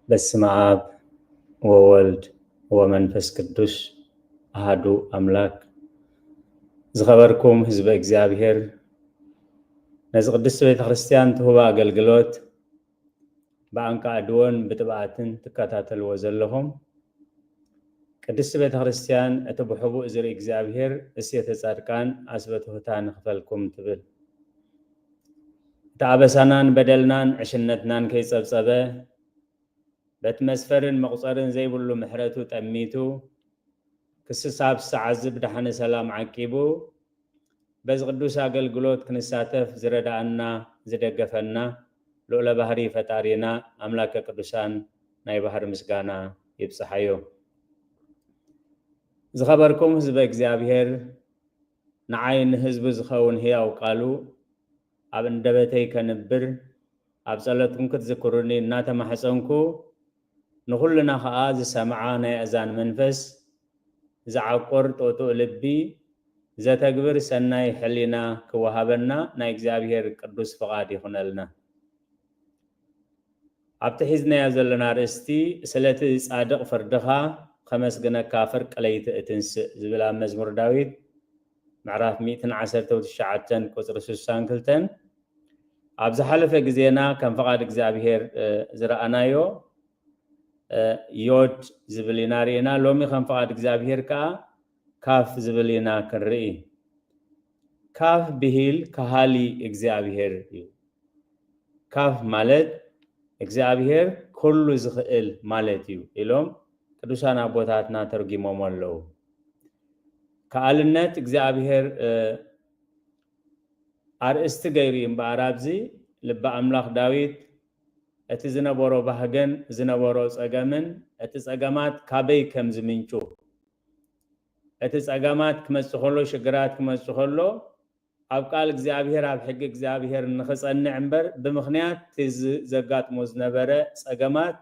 በስመ አብ ወወልድ ወመንፈስ ቅዱስ አሃዱ አምላክ። ዝኸበርኩም ህዝበ እግዚኣብሔር፣ ነዚ ቅድስቲ ቤተ ክርስቲያን ትህቦ ኣገልግሎት ብኣንቃ ኣድዎን ብጥብኣትን ትከታተልዎ ዘለኹም፣ ቅድስቲ ቤተ ክርስቲያን እቲ ብሕቡእ ዝርኢ እግዚኣብሔር እሴተ ጻድቃን ኣስበ ትሑታን ይኽፈልኩም ትብል። እቲ ኣበሳናን በደልናን ዕሽነትናን ከይጸብጸበ፣ በቲ መስፈርን መቑጸርን ዘይብሉ ምሕረቱ ጠሚቱ፣ ክስሳብ ሰዓት እዚ ብደሓነ ሰላም ዓቂቡ፣ በዚ ቅዱስ ኣገልግሎት ክንሳተፍ ዝረዳኣና፣ ዝደገፈና፣ ልዑለ ባህሪ ፈጣሪና፣ ኣምላከ ቅዱሳን ናይ ባህሪ ምስጋና ይብጽሓዮ። ዝኸበርኩም ህዝበ እግዚኣብሔር፣ ንዓይ ንህዝቡ ዝኸውን ህያው ቃሉ ኣብ እንደበተይ ከንብር፣ ኣብ ጸሎትኩም ክትዝክሩኒ እናተማሕጸንኩ፣ ንኹልና ኸኣ ዝሰምዓ ናይ ኣእዛን መንፈስ፣ ዝዓቁር ጥጡእ ልቢ፣ ዘተግብር ሰናይ ሕሊና ክወሃበና ናይ እግዚኣብሔር ቅዱስ ፍቓድ ይኹነልና። ኣብቲ ሒዝናዮ ዘለና ኣርእስቲ፣ ስለቲ ጻድቕ ፍርድኻ ከመስግነካ ፍርቂ ለይቲ እትንስእ ዝብል ኣብ መዝሙር ዳዊት ምዕራፍ ሚእትን ዓሰርተው ትሽዓተን ቁጽሪ ስሳን ክልተን፣ ኣብ ዝሓለፈ ግዜና ከም ፍቓድ እግዚኣብሔር፣ እ፣ ዝረኣናዮ፣ እ፣ ዮድ ዝብል ኢና ርኢና። ሎሚ ከም ፍቓድ እግዚኣብሔር ከኣ ካፍ ዝብል ኢና ክንርኢ። ካፍ ብሂል ከሃሊ እግዚኣብሔር እዩ። ካፍ ማለት እግዚኣብሔር ኩሉ ዝኽእል ማለት እዩ ኢሎም ቅዱሳን ኣቦታትና ተርጊሞሞ ኣለዉ። ከኣልነት እግዚኣብሔር፣ እ፣ ኣርእስቲ ገይሩ እዩ እምበኣር፣ ኣብዚ ልበ ኣምላኽ ዳዊት እቲ ዝነበሮ ባህገን ዝነበሮ ጸገምን፣ እቲ ጸገማት ካበይ ከም ዝምንጩ፣ እቲ ጸገማት ክመጽእ ከሎ፣ ሽግራት ክመጽእ ከሎ፣ ኣብ ቃል እግዚኣብሔር፣ ኣብ ሕጊ እግዚኣብሔር ንኽጸንዕ እምበር፣ ብምኽንያት እቲ ዝ-፣ ዘጋጥሞ ዝነበረ ጸገማት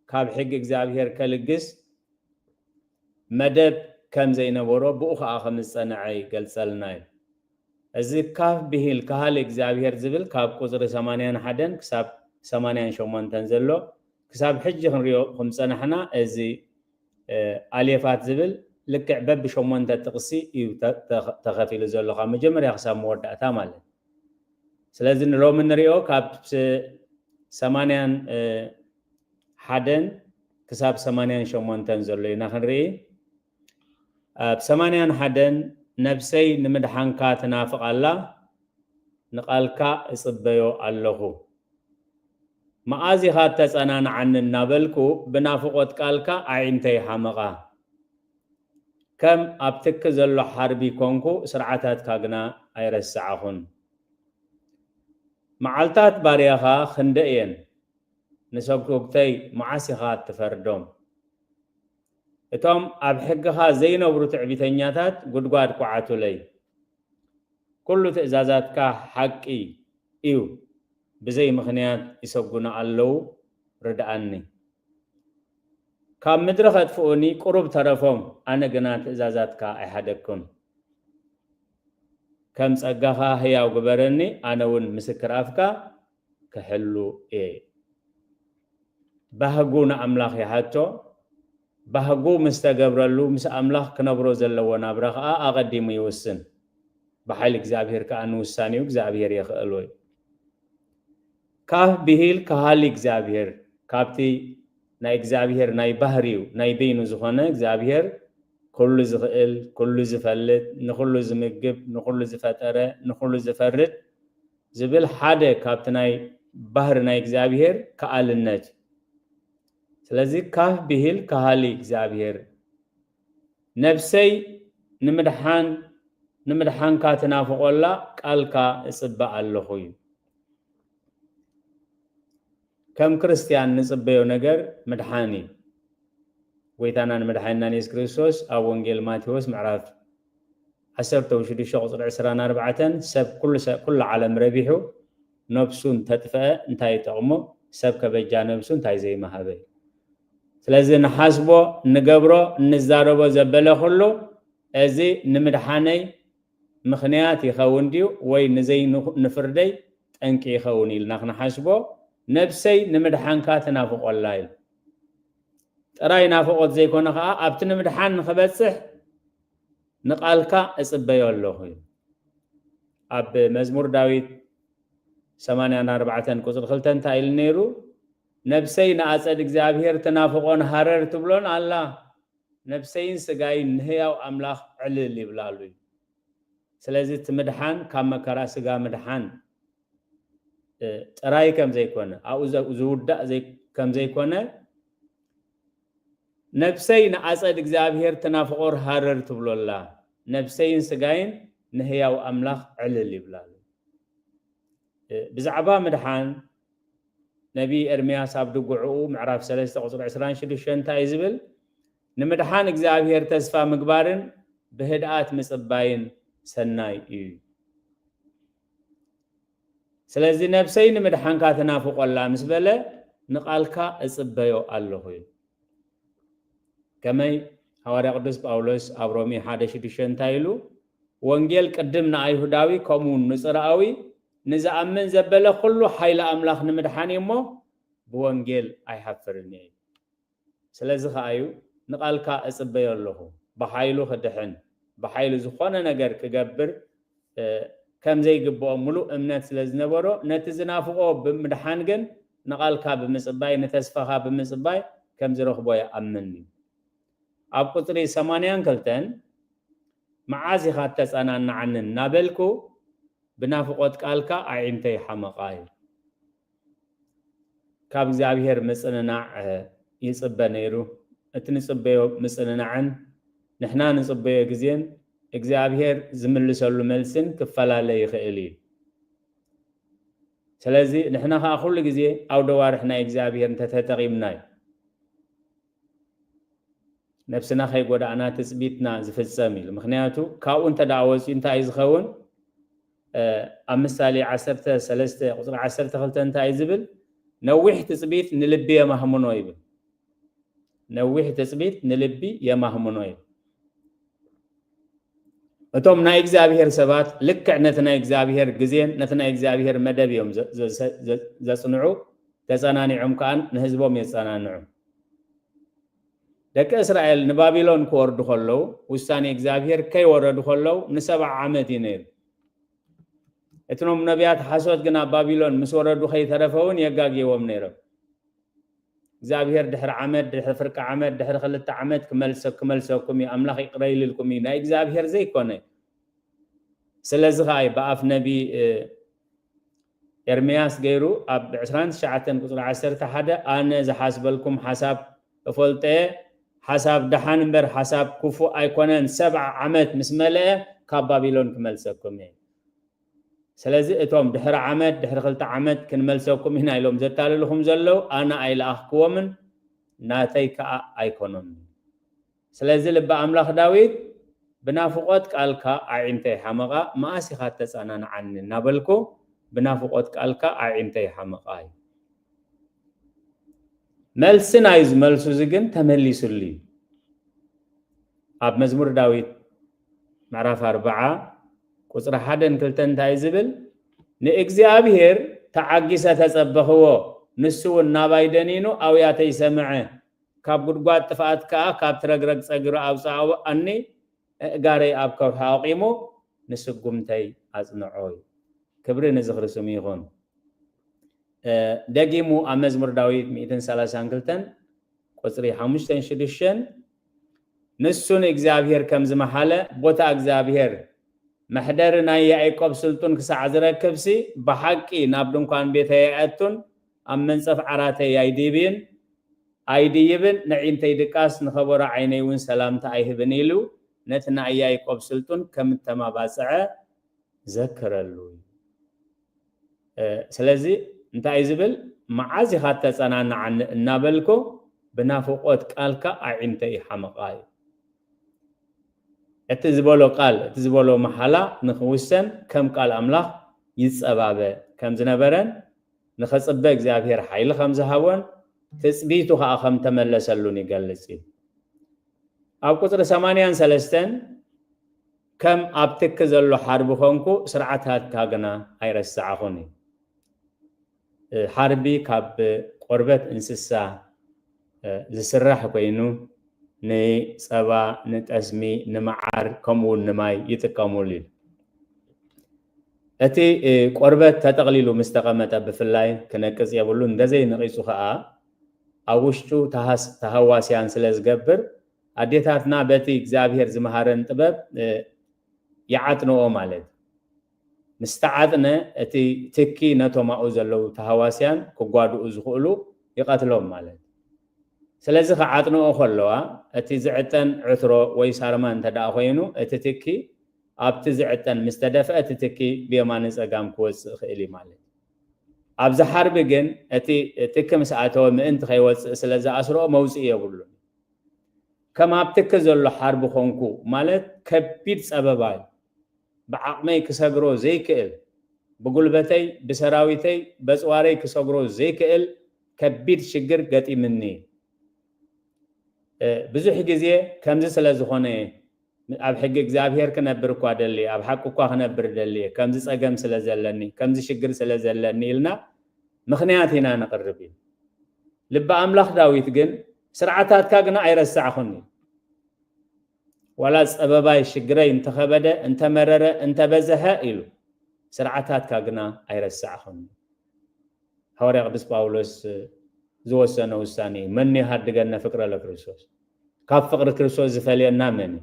ካብ ሕጊ እግዚኣብሔር ከልግስ መደብ ከም ዘይነበሮ፣ ብኡ ኸኣ ከም ዝጸንዐ ይገልጸልና እዩ። እዚ ካፍ ብሂል ከሃሊ እግዚኣብሔር ዝብል ካብ ቁጽሪ ሰማንያን ሓደን ክሳብ ሰማንያን ሸሞንተን ዘሎ፣ ክሳብ ሕጂ ክንሪኦ ከም ዝጸናሕና፣ እዚ፣ እ፣ ኣሌፋት ዝብል ልክዕ በብሸሞንተ ጥቕሲ እዩ ተ-፣ ተ-፣ ተኸፊሉ ዘሎ፣ ካብ መጀመርያ ክሳብ መወዳእታ ማለት። ስለዚ ንሎሚ ንሪኦ ካብ ስ-፣ ሰማንያን፣ እ፣ ሓደን ክሳብ ሰማንያን ሸሞንተን ዘሎ ኢና ክንርኢ። ኣብ ሰማንያን ሓደን፣ ነብሰይ ንምድሓንካ ትናፍቕ ኣላ፣ ንቓልካ እጽበዮ ኣለኹ። መኣዝ ኢኻ እተጸናንዓኒ እናበልኩ፣ ብናፍቖት ቃልካ ኣዒንተይ ሓመቓ። ከም ኣብ ትኪ ዘሎ ሓርቢ ኮንኩ፣ ስርዓታትካ ግና ኣይረሳዕኹን። መዓልታት ባርያኻ ክንደይ እየን፣ ንሰጉግተይ መዓስ ኢኻ እትፈርዶም? እቶም ኣብ ሕግኻ ዘይነብሩ ትዕቢተኛታት ጉድጓድ ኳዓቱለይ። ኩሉ ትእዛዛትካ ሓቂ እዩ፣ ብዘይ ምኽንያት ይሰጉኑ ኣለዉ፣ ርድኣኒ። ካብ ምድሪ ኸጥፍኡኒ ቁሩብ ተረፎም፣ ኣነ ግና ትእዛዛትካ ኣይሓደግኩን። ከም ጸጋኻ ህያው ግበረኒ፣ ኣነ እውን ምስክር ኣፍካ ክሕሉ እየ። ባህጉ ንኣምላኽ ይሓቶ። ባህጉ ምስ ተገብረሉ፣ ምስ ኣምላኽ ክነብሮ ዘለዎ ናብራ ኸኣ ኣቐዲሙ ይውስን። ብሓይሊ እግዚኣብሔር ከኣ ንውሳኔኡ እግዚኣብሔር የኽእሎ እዩ። ካፍ ብሂል ከሃሊ እግዚኣብሔር፣ ካብቲ ናይ እግዚኣብሔር ናይ ባህሪኡ፣ ናይ በይኑ ዝኾነ እግዚኣብሔር፣ ኩሉ ዝኽእል፣ ኩሉ ዝፈልጥ፣ ንኹሉ ዝምግብ፣ ንኹሉ ዝፈጠረ፣ ንኹሉ ዝፈርድ ዝብል ሓደ ካብቲ ናይ ባህሪ ናይ እግዚኣብሔር ከኣልነት እዩ። ስለዚ ካፍ ብሂል ከሃሊ እግዚኣብሔር፣ ነብሰይ ንምድሓን፣ ንምድሓንካ ትናፍቖላ ቃልካ እጽበ ኣለኹ እዩ። ከም ክርስትያን ንጽበዮ ነገር ምድሓን እዩ። ጎይታናን መድሓኒናን የሱስ ክርስቶስ ኣብ ወንጌል ማቴዎስ ምዕራፍ ዓሰርተ ሽዱሽተ ቁጽሪ ዕስራን ኣርባዕተን፣ ሰብ ኩሉ ሰ-፣ ኩሉ ዓለም ረቢሑ ነብሱ እንተጥፍአ እንታይ ይጠቕሞ? ሰብ ከበጃ ነብሱ እንታይ ዘይመሃበ? ስለዚ ንሓስቦ፣ ንገብሮ፣ እንዛረቦ ዘበለ ኩሉ እዚ ንምድሓነይ ምኽንያት ይኸውን ድዩ ወይ ንዘይ-፣ ንፍርደይ ጠንቂ ይኸውን ኢልና ክንሓስቦ ነብሰይ ንምድሓንካ ትናፍቆላ እዩ። ጥራይ ናፍቆት ዘይኮነ ከዓ ኣብቲ ንምድሓን ንክበፅሕ ንቃልካ እፅበዮ ኣለኹ እዩ። ኣብ መዝሙር ዳዊት ሰማንያን ኣርባዕተን ቁፅሪ ክልተ እንታይ ኢሉ ነይሩ? ነብሰይ ንኣፀድ እግዚኣብሔር ትናፍቆን ሃረር ትብሎን ኣላ፣ ነብሰይን ስጋይን ንህያው ኣምላኽ ዕልል ይብላሉ እዩ። ስለዚ እቲ ምድሓን ካብ መከራ ስጋ ምድሓን ጥራይ ከም ዘይኮነ፣ ኣብኡ ዝውዳእ ከም ዘይኮነ፣ ነብሰይ ንኣፀድ እግዚኣብሔር ትናፍቆር ሃረር ትብሎላ፣ ነብሰይን ስጋይን ንህያው ኣምላኽ ዕልል ይብላሉ። ብዛዕባ ምድሓን ነቢ ኤርምያስ ኣብ ድጉዕኡ ምዕራፍ ሰለስተ ቁፅሪ ዕስራን ሽዱሽተን እንታይ እዩ ዝብል? ንምድሓን እግዚኣብሔር ተስፋ ምግባርን ብህድኣት ምፅባይን ሰናይ እዩ። ስለዚ ነብሰይ ንምድሓንካ ትናፍቆላ ምስ በለ ንቃልካ እፅበዮ ኣለኹ እዩ። ከመይ ሃዋርያ ቅዱስ ጳውሎስ ኣብ ሮሜ ሓደ ሽዱሽተ እንታይ ኢሉ? ወንጌል ቅድም ንኣይሁዳዊ ከምኡ ንፅርኣዊ ንዝኣምን ዘበለ ኩሉ ሓይሊ ኣምላኽ ንምድሓን እዩ እሞ ብወንጌል ኣይሃፍርን እየ። ስለዚ ከኣ እዩ ንቓልካ እጽበዮ ኣለኹ። ብሓይሉ ክድሕን፣ ብሓይሉ ዝኾነ ነገር ክገብር ከም ዘይግብኦ ምሉእ እምነት ስለ ዝነበሮ፣ ነቲ ዝናፍቆ ብምድሓን ግን ንቓልካ ብምጽባይ፣ ንተስፋኻ ብምጽባይ ከም ዝረኽቦ ይኣምን እዩ። ኣብ ቁጽሪ ሰማንያን ክልተን መዓዝ ኢኻ እተጸናንዓኒ እናበልኩ ብናፍቆት ቃልካ ኣዒንተይ ሓመቓ እዩ። ካብ እግዚኣብሔር ምጽንናዕ ይጽበ ነይሩ። እቲ ንጽበዮ ምጽንናዕን ንሕና ንጽበዮ ግዜን እግዚኣብሔር ዝምልሰሉ መልስን ክፈላለ ይኽእል እዩ። ስለዚ ንሕና ከኣ ኩሉ ግዜ ኣውደ ዋርሕ ናይ እግዚኣብሔር እንተተጠቒምና እዩ። ነብስና ከይጎዳእና ትጽቢትና ዝፍጸም ኢሉ። ምኽንያቱ ካብኡ እንተ ደኣ ወጺኡ እንታይ እዩ ዝኸውን? ኣብ ምሳሌ ዓሰርተ ሰለስተ ቁጽሪ ዓሰርተ ክልተ እንታይ እዩ ዝብል? ነዊሕ ትጽቢት ንልቢ የማህምኖ ይብል። ነዊሕ ትጽቢት ንልቢ የማህምኖ ይብል። እቶም ናይ እግዚኣብሔር ሰባት ልክዕ ነቲ ናይ እግዚኣብሔር ግዜን ነቲ ናይ እግዚኣብሔር መደብ እዮም ዘጽንዑ። ተጸናኒዖም ከኣ ንህዝቦም የጸናንዑ። ደቂ እስራኤል ንባቢሎን ክወርዱ ከለዉ፣ ውሳኔ እግዚኣብሔር ከይወረዱ ከለዉ ንሰብዓ ዓመት እዩ ነይሩ። እትኖም ነቢያት ሓሶት ግን ኣብ ባቢሎን ምስ ወረዱ ከይተረፈ እውን የጋግይዎም ነይሮም። እግዚኣብሔር ድሕሪ ዓመት፣ ድሕሪ ፍርቂ ዓመት፣ ድሕሪ ክልተ ዓመት ክመልሰ-፣ ክመልሰኩም እዩ፣ ኣምላኽ ይቕረ ኢልልኩም እዩ፣ ናይ እግዚኣብሔር ዘይኮነ። ስለዚ ከኣ እዩ ብኣፍ ነቢ ኤርምያስ ገይሩ ኣብ ዕስራን ትሽዓተን ቁጽሪ ዓሰርተ ሓደ፣ ኣነ ዝሓስበልኩም ሓሳብ እፈልጦ እየ፣ ሓሳብ ደሓን እምበር ሓሳብ ክፉእ ኣይኮነን፣ ሰብዓ ዓመት ምስ መለአ ካብ ባቢሎን ክመልሰኩም እየ። ስለዚ እቶም ድሕሪ ዓመት፣ ድሕሪ ክልተ ዓመት ክንመልሰኩም ኢና ኢሎም ዘታልልኹም ዘለዉ፣ ኣነ ኣይለኣኽክዎምን ናተይ ከኣ ኣይኮኑን። ስለዚ ልቢ ኣምላኽ ዳዊት ብናፍቆት ቃልካ ኣዒንተይ ሓመቓ፣ መኣስ ኢኻ እተጸናንዓኒ እናበልኩ ብናፍቆት ቃልካ ኣዒንተይ ሓመቓ እዩ። መልሲ ናይዚ መልሱ እዚ ግን ተመሊሱሉ እዩ። ኣብ መዝሙር ዳዊት ምዕራፍ ኣርብዓ ቁጽሪ ሓደን ክልተን እንታይ ዝብል? ንእግዚኣብሔር ተዓጊሰ ተጸበኽዎ፣ ንሱ እውን ናባይ ደኒኑ ኣውያተይ ሰምዐ። ካብ ጉድጓድ ጥፍኣት ከኣ ካብ ትረግረግ ጸግሪ ኣውጽኣኒ፣ ኣእጋረይ ኣብ ከውሒ ኣቑሙ ንስጉምተይ ኣጽንዖ እዩ። ክብሪ ንዝኽሪ ስሙ ይኹን። ደጊሙ ኣብ መዝሙር ዳዊት ሚእትን ሰላሳን ክልተን ቁጽሪ ሓሙሽተን ሽዱሽተን ንሱ ንእግዚኣብሔር ከም ዝመሓለ፣ ቦታ እግዚኣብሔር መሕደሪ ናይ ያዕቆብ ስልጡን ክሳዕ ዝረክብሲ፣ ብሓቂ ናብ ድንኳን ቤተይ ኣይኣቱን፣ ኣብ መንጸፍ ዓራተይ ኣይድይብን፣ ኣይድይብን፣ ነዒንተይ ድቃስ ንኸበሮ ዓይነይ እውን ሰላምታ ኣይህብን ኢሉ ነቲ ናይ ያዕቆብ ስልጡን ከም እተማባጽዐ ዘክረሉ። እ፣ ስለዚ እንታይ እዩ ዝብል? መዓዝ ኢኻ እተጸናንዓኒ እናበልኩ ብናፍቖት ቃልካ ኣዒንተይ ይሓምቓ እዩ። እቲ ዝበሎ ቃል፣ እቲ ዝበሎ መሓላ ንኽውሰን ከም ቃል ኣምላኽ ይጸባበ ከም ዝነበረን ንኸጽበ እግዚኣብሔር ሓይሊ ከም ዝሃቦን ትጽቢቱ ኸኣ ከም ተመለሰሉን ይገልጽ እዩ። ኣብ ቁጽሪ ሰማንያን ሰለስተን ከም ኣብ ትኪ ዘሎ ሓርቢ ኾንኩ፣ ስርዓታትካ ግና ኣይረሳዕኹን እዩ። ሓርቢ ካብ ቆርበት እንስሳ ዝስራሕ ኮይኑ ንፀባ፣ ንጠስሚ፣ ንመዓር ከምኡ እውን ንማይ ይጥቀሙሉ እዩ። እቲ ቆርበት ተጠቕሊሉ ምስ ተቐመጠ ብፍላይ ክነቅፅ የብሉን። እንደዘይ ነቒፁ ከዓ ኣብ ውሽጡ ተሃዋስያን ስለ ዝገብር ኣዴታትና በቲ እግዚኣብሔር ዝመሃረን ጥበብ ይዓጥንኦ ማለት እዩ። ምስ ተዓጥነ እቲ ትኪ ነቶም ኣብኡ ዘለዉ ተሃዋስያን ክጓድኡ ዝኽእሉ ይቐትሎም ማለት እዩ። ስለዚ ክዓጥንኦ ከለዋ እቲ ዝዕጠን ዕትሮ ወይ ሳርማ እንተ ደኣ ኮይኑ እቲ ትኪ ኣብቲ ዝዕጠን ምስ ተደፍአ እቲ ትኪ ብየማነ ጸጋም ክወጽእ ይኽእል እዩ ማለት እዩ። ኣብዚ ሓርቢ ግን እቲ ትኪ ምስ ኣተወ ምእንቲ ከይወጽእ ስለ ዝኣስርኦ መውጽኢ የብሉን። ከም ኣብ ትኪ ዘሎ ሓርቢ ኾንኩ ማለት ከቢድ ጸበባ እዩ። ብዓቕመይ ክሰግሮ ዘይክእል፣ ብጉልበተይ፣ ብሰራዊተይ፣ በጽዋረይ ክሰግሮ ዘይክእል ከቢድ ሽግር ገጢምኒ። ብዙሕ ግዜ ከምዚ ስለ ዝኾነ ኣብ ሕጊ እግዚኣብሔር ክነብር እኳ ደልየ፣ ኣብ ሓቂ እኳ ክነብር ደልየ፣ ከምዚ ጸገም ስለ ዘለኒ፣ ከምዚ ሽግር ስለ ዘለኒ ኢልና ምኽንያት ኢና ንቕርብ እዩ። ልቢ ኣምላኽ ዳዊት ግን ስርዓታትካ ግና ኣይረሳዕኹን እዩ። ዋላ ጸበባይ ሽግረይ እንተኸበደ፣ እንተመረረ፣ እንተበዘሐ ኢሉ ስርዓታትካ ግና ኣይረሳዕኹን እዩ። ሃዋርያ ቅዱስ ጳውሎስ ዝወሰነ ውሳኔ እዩ። መን ይሃድገነ ፍቅረ ለክርስቶስ? ካብ ፍቅሪ ክርስቶስ ዝፈልየና መን እዩ?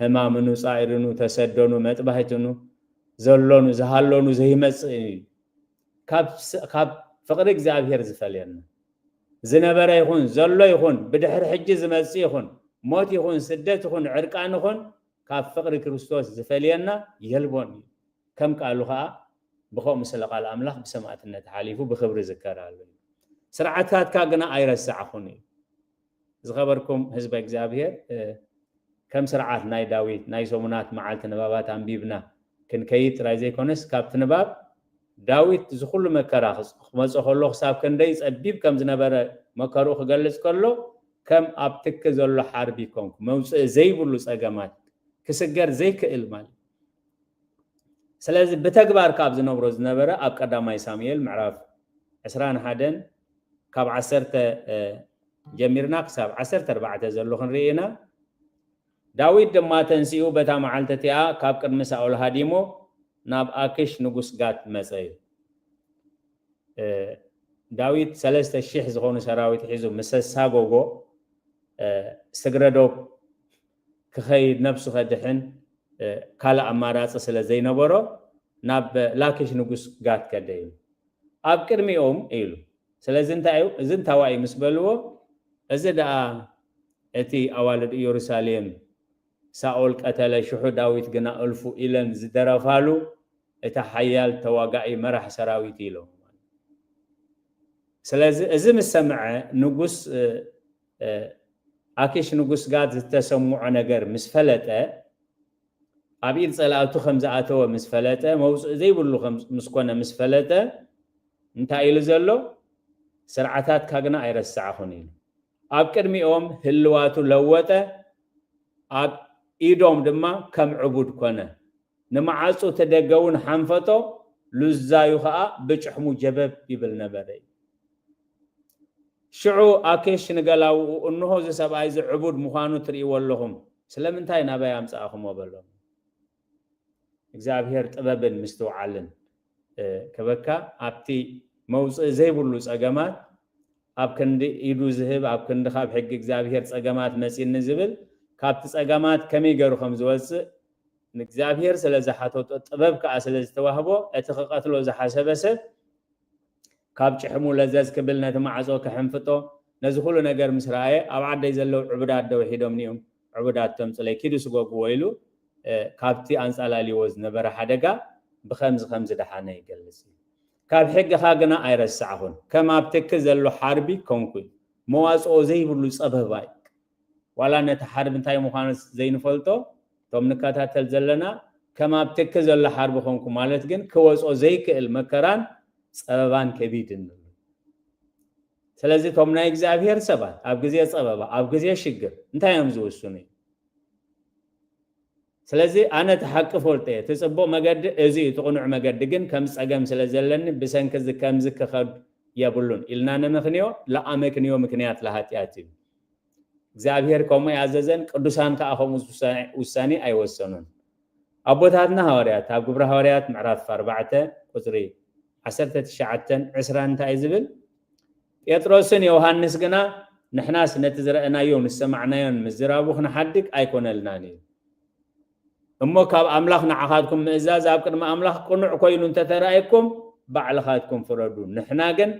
ህማምኑ፣ ጻኢርኑ፣ ተሰደኑ፣ መጥባሕትኑ፣ ዘሎኑ፣ ዝሃሎኑ ዘይመጽእ እዩ። ካብ ስ-፣ ካብ ፍቅሪ እግዚኣብሔር ዝፈልየና ዝነበረ ይኹን ዘሎ ይኹን ብድሕሪ ሕጂ ዝመጽእ ይኹን ሞት ይኹን ስደት ይኹን ዕርቃን ይኹን ካብ ፍቅሪ ክርስቶስ ዝፈልየና የልቦን እዩ። ከም ቃሉ ኸዓ ብኸምኡ ስለ ቃል ኣምላኽ ብሰማዕትነት ሓሊፉ ብኽብሪ ዝከር ኣሎ እዩ። ስርዓታትካ ግና ኣይረሳዕኹን እዩ። ዝኸበርኩም ህዝበ እግዚኣብሔር ከም ስርዓት ናይ ዳዊት ናይ ሰሙናት መዓልቲ ንባባት ኣንቢብና ክንከይድ ጥራይ ዘይኮነስ ካብቲ ንባብ ዳዊት እዚ ኩሉ መከራ ክመጾ ከሎ ክሳብ ክንደይ ጸቢብ ከም ዝነበረ መከርኡ ክገልጽ ከሎ ከም ኣብ ትኪ ዘሎ ሓርቢ ኮንኩ መውፅኢ ዘይብሉ ጸገማት ክስገር ዘይክእል ማለት። ስለዚ ብተግባር ካብ ዝነብሮ ዝነበረ ኣብ ቀዳማይ ሳሙኤል ምዕራፍ ዕስራን ሓደን ካብ ዓሰርተ ጀሚርና ክሳብ ዓሰርተ ኣርባዕተ ዘሎ ክንርኢ ኢና። ዳዊት ድማ ተንሲኡ በታ መዓልቲ እቲኣ ካብ ቅድሚ ሳኦል ሃዲሞ ናብ ኣኪሽ ንጉስ ጋት መጸ እዩ። ዳዊት ሰለስተ ሺሕ ዝኾኑ ሰራዊት ሒዙ ምስ ኣሳጎጎ ስግረዶብ ክኸይድ ነብሱ ከድሕን ካልእ ኣማራፂ ስለ ዘይነበሮ ናብ ላኪሽ ንጉስ ጋት ከደ እዩ። ኣብ ቅድሚኦም ኢሉ ስለዚ እንታይ እዩ እዚ እንታዋይ ምስ በልዎ እዚ ደኣ እቲ ኣዋልድ ኢየሩሳሌም ሳኦል ቀተለ ሽሑ ዳዊት ግና እልፉ ኢለን ዝደረፋሉ እታ ሓያል ተዋጋኢ መራሕ ሰራዊት ኢሎም። ስለዚ እዚ ምስ ሰምዐ ንጉስ ኣኪሽ ንጉስ ጋት ዝተሰምዖ ነገር ምስ ፈለጠ ኣብ ኢድ ጸላእቱ ከም ዝኣተወ ምስ ፈለጠ መውፅእ ዘይብሉ ምስኮነ ምስ ፈለጠ እንታይ ኢሉ ዘሎ? ስርዓታትካ ግና ኣይረሳዕኹን ኢሉ ኣብ ቅድሚኦም ህልዋቱ ለወጠ፣ ኣብ ኢዶም ድማ ከም ዕቡድ ኮነ። ንመዓጹ እቲ ደገ እውን ሓንፈጦ፣ ሉዛዩ ኸኣ ብጭሕሙ ጀበብ ይብል ነበረ። ሽዑ ኣኪሽ ንገላውኡ፣ እንሆ፣ እዚ ሰብኣይ እዚ ዕቡድ ምዃኑ ትርእይዎ ኣለኹም፣ ስለምንታይ ናባይ ኣምጻእኹሞ? በሎም። እግዚኣብሔር ጥበብን ምስትውዓልን ክበካ ኣብቲ መውፅኢ ዘይብሉ ፀገማት ኣብ ክንዲ ኢዱ ዝህብ ኣብ ክንዲ ካብ ሕጊ እግዚኣብሔር ፀገማት መፂኒ ዝብል ካብቲ ፀገማት ከመይ ገይሩ ከም ዝወፅእ ንእግዚኣብሔር ስለ ዝሓተቶ ጥበብ ከዓ ስለ ዝተዋህቦ እቲ ክቐትሎ ዝሓሰበ ሰብ ካብ ጭሕሙ ለዘዝ ክብል ነቲ ማዕጾ ክሕንፍጦ ነዚ ኩሉ ነገር ምስ ረኣየ ኣብ ዓደይ ዘለዉ ዕቡዳት ዶ ውሒዶምኒ እዮም ዕቡዳት ተምጽለይ ኪዱ ስጎግዎ ኢሉ ካብቲ ኣንጻላልዎ ዝነበረ ሓደጋ ብኸምዚ ከም ዝደሓነ ይገልጽ እዩ። ካብ ሕግኻ ግና ኣይረሳዕኹን፣ ከም ኣብ ትኪ ዘሎ ሓርቢ ኮንኩ፣ መዋጽኦ ዘይብሉ ጸበባ እዩ። ዋላ ነቲ ሓርቢ እንታይ ምዃኑ ዘይንፈልጦ እቶም ንከታተል ዘለና ከም ኣብ ትኪ ዘሎ ሓርቢ ኮንኩ ማለት ግን ክወጾ ዘይክእል መከራን ጸበባን ከቢድን ንብሎ። ስለዚ እቶም ናይ እግዚኣብሔር ሰባት ኣብ ግዜ ጸበባ ኣብ ግዜ ሽግር እንታይ እዮም ዝውስኑ እዩ? ስለዚ ኣነ እቲ ሓቂ ፈልጦ እየ፣ እቲ ጽቡቕ መገዲ እዚ እዩ፣ እቲ ቅኑዕ መገዲ ግን ከም ጸገም ስለ ዘለኒ ብሰንኪ እዚ ከምዚ ክኸድ የብሉን ኢልና ነመኽንዮ። ለኣመክንዮ ምክንያት ለሃጢኣት እዩ። እግዚኣብሔር ከምኡ ያዘዘን ቅዱሳን ከዓ ከምኡ ውሳኔ ኣይወሰኑን። ኣቦታትና ሃዋርያት ኣብ ግብረ ሃዋርያት ምዕራፍ ኣርባዕተ ቁፅሪ ዓሰርተ ትሽዓተን ዕስራን እንታይ ዝብል? ጴጥሮስን ዮሃንስ ግና ንሕናስ ነቲ ዝረእናዮን ዝሰማዕናዮን ምዝራቡ ክንሓድግ ኣይኮነልናን እዩ። እሞ ካብ ኣምላኽ ንዓኻትኩም ምእዛዝ ኣብ ቅድሚ ኣምላኽ ቅኑዕ ኮይኑ እንተተራእየኩም ባዕልኻትኩም ፍረዱ። ንሕና ግን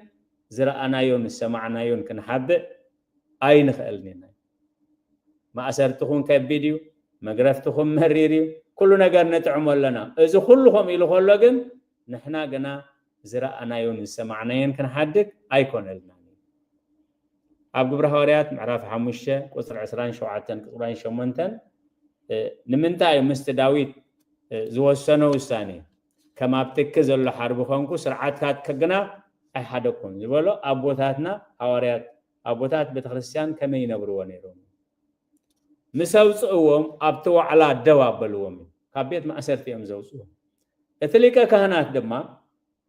ዝረኣናዮን ዝሰማዕናዮን ክንሓብእ ኣይንኽእልን ኢና። ማእሰርትኹም ከቢድ እዩ፣ መግረፍትኹም መሪር እዩ፣ ኩሉ ነገር ንጥዕሞ ኣለና። እዚ ኩሉ ከምኡ ኢሉ ከሎ ግን ንሕና ግና ዝረኣናዮን ዝሰማዕናዮን ክንሓድግ ኣይኮነልናን እዩ። ኣብ ግብረ ሃዋርያት ምዕራፍ ሓሙሽተ ቁፅሪ ዕስራን ሸውዓተን ቁፅራን ሸሞንተን ንምንታይ እዩ ምስቲ ዳዊት ዝወሰኖ ውሳኔ ከም ኣብ ትኪ ዘሎ ሓርቢ ኮንኩ ስርዓትካ ግና ኣይሓደኩን ዝበሎ ኣቦታትና ሃዋርያት ኣቦታት ቤተክርስትያን ከመይ ይነብርዎ ነይሮም? ምስ ኣውፅእዎም ኣብቲ ዋዕላ ደው ኣበልዎም እዩ። ካብ ቤት ማእሰርቲ እዮም ዘውፅዎም። እቲ ሊቀ ካህናት ድማ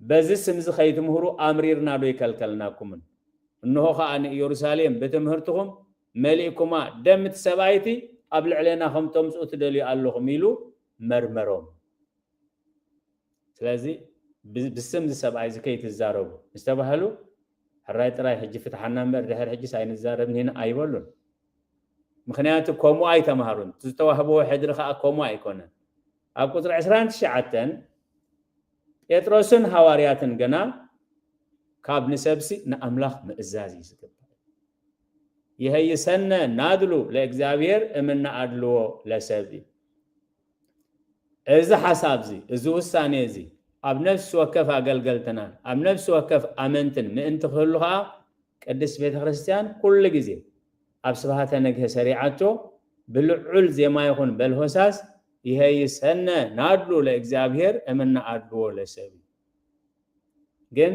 በዚ ስምዚ ከይትምህሩ ኣምሪርና ዶ ይከልከልናኩምን? እንሆ ከዓ ንኢየሩሳሌም ብትምህርትኹም መሊእኩማ ደም እቲ ሰብኣይቲ ኣብ ልዕሌና ከም ተምፅኡ ትደልዩ ኣለኹም ኢሉ መርመሮም። ስለዚ ብስም እዚ ሰብኣይ እዚ ከይትዛረቡ ምስ ተባህሉ ሕራይ ጥራይ ሕጂ ፍትሓና እምበር ድሕር ሕጂስ ኣይንዛረብን ኢና ኣይበሉን። ምክንያቱ ከምኡ ኣይተማሃሩን። ዝተዋህብዎ ሕድሪ ከዓ ከምኡ ኣይኮነን። ኣብ ቁፅሪ ዕስራን ትሽዓተን ጴጥሮስን ሃዋርያትን ግና ካብ ንሰብሲ ንኣምላኽ ምእዛዝ እዩ ዝግባእ። ይሀይሰነ ናድሉ ለእግዚኣብሔር እምነ ኣድልዎ ለሰብ እዩ። እዚ ሓሳብ እዚ እዚ ውሳኔ እዚ ኣብ ነፍሲ ወከፍ ኣገልገልትናን ኣብ ነፍሲ ወከፍ ኣመንትን ምእንቲ ክህሉ ከዓ ቅድስት ቤተ ክርስቲያን ኩሉ ግዜ ኣብ ስብሃተ ነግህ ሰሪዓቶ ብልዑል ዜማ ይኹን በልሆሳስ ይሀይሰነ ናድሉ ለእግዚኣብሔር እምነ ኣድልዎ ለሰብ እዩ። ግን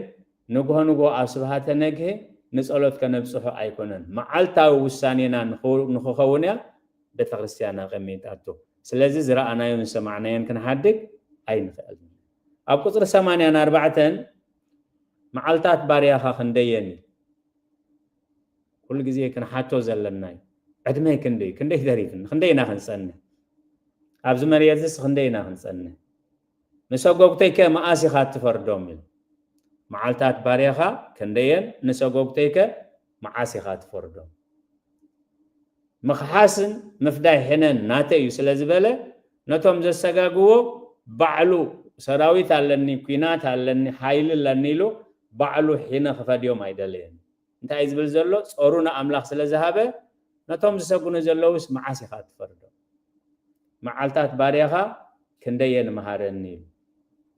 ንግሆ ንግሆ ኣብ ስብሃተ ነግህ ንጸሎት ከነብጽሖ ኣይኮነን። መዓልታዊ ውሳኔና ንኽኸውን እያ ቤተክርስትያን ኣቐሚጣቶ። ስለዚ ዝረኣናዮን ዝሰማዕናዮን ክንሓድግ ኣይንኽእል። ኣብ ቁፅሪ ሰማንያን ኣርባዕተን መዓልታት ባርያኻ ክንደየን እዩ? ኩሉ ግዜ ክንሓቶ ዘለና እዩ። ዕድመይ ክንደይ ክንደይ ተሪፍኒ ክንደይ ኢና ክንፀንሕ? ኣብዚ መሬትስ ክንደይ ኢና ክንፀንሕ? ንሰጎግተይከ መዓስ ኢኻ እትፈርዶም? ኢሉ። መዓልታት ባርያኻ ክንደየን ንሰጎግተይከ መዓስ ኢኻ እትፈርዶም? ምኽሓስን ምፍዳይ ሕነን ናተይ እዩ ስለ ዝበለ ነቶም ዘሰጋግዎ ባዕሉ ሰራዊት ኣለኒ፣ ኲናት ኣለኒ፣ ሓይሊ ኣለኒ ኢሉ ባዕሉ ሕነ ክፈድዮም ኣይደለየን። እንታይ እዩ ዝብል ዘሎ? ጾሩ ንኣምላኽ ስለ ዝሃበ ነቶም ዝሰጉኑ ዘለውስ መዓስ ኢኻ እትፈርዶም? መዓልታት ባርያኻ ክንደየን መሃረኒ ኢሉ።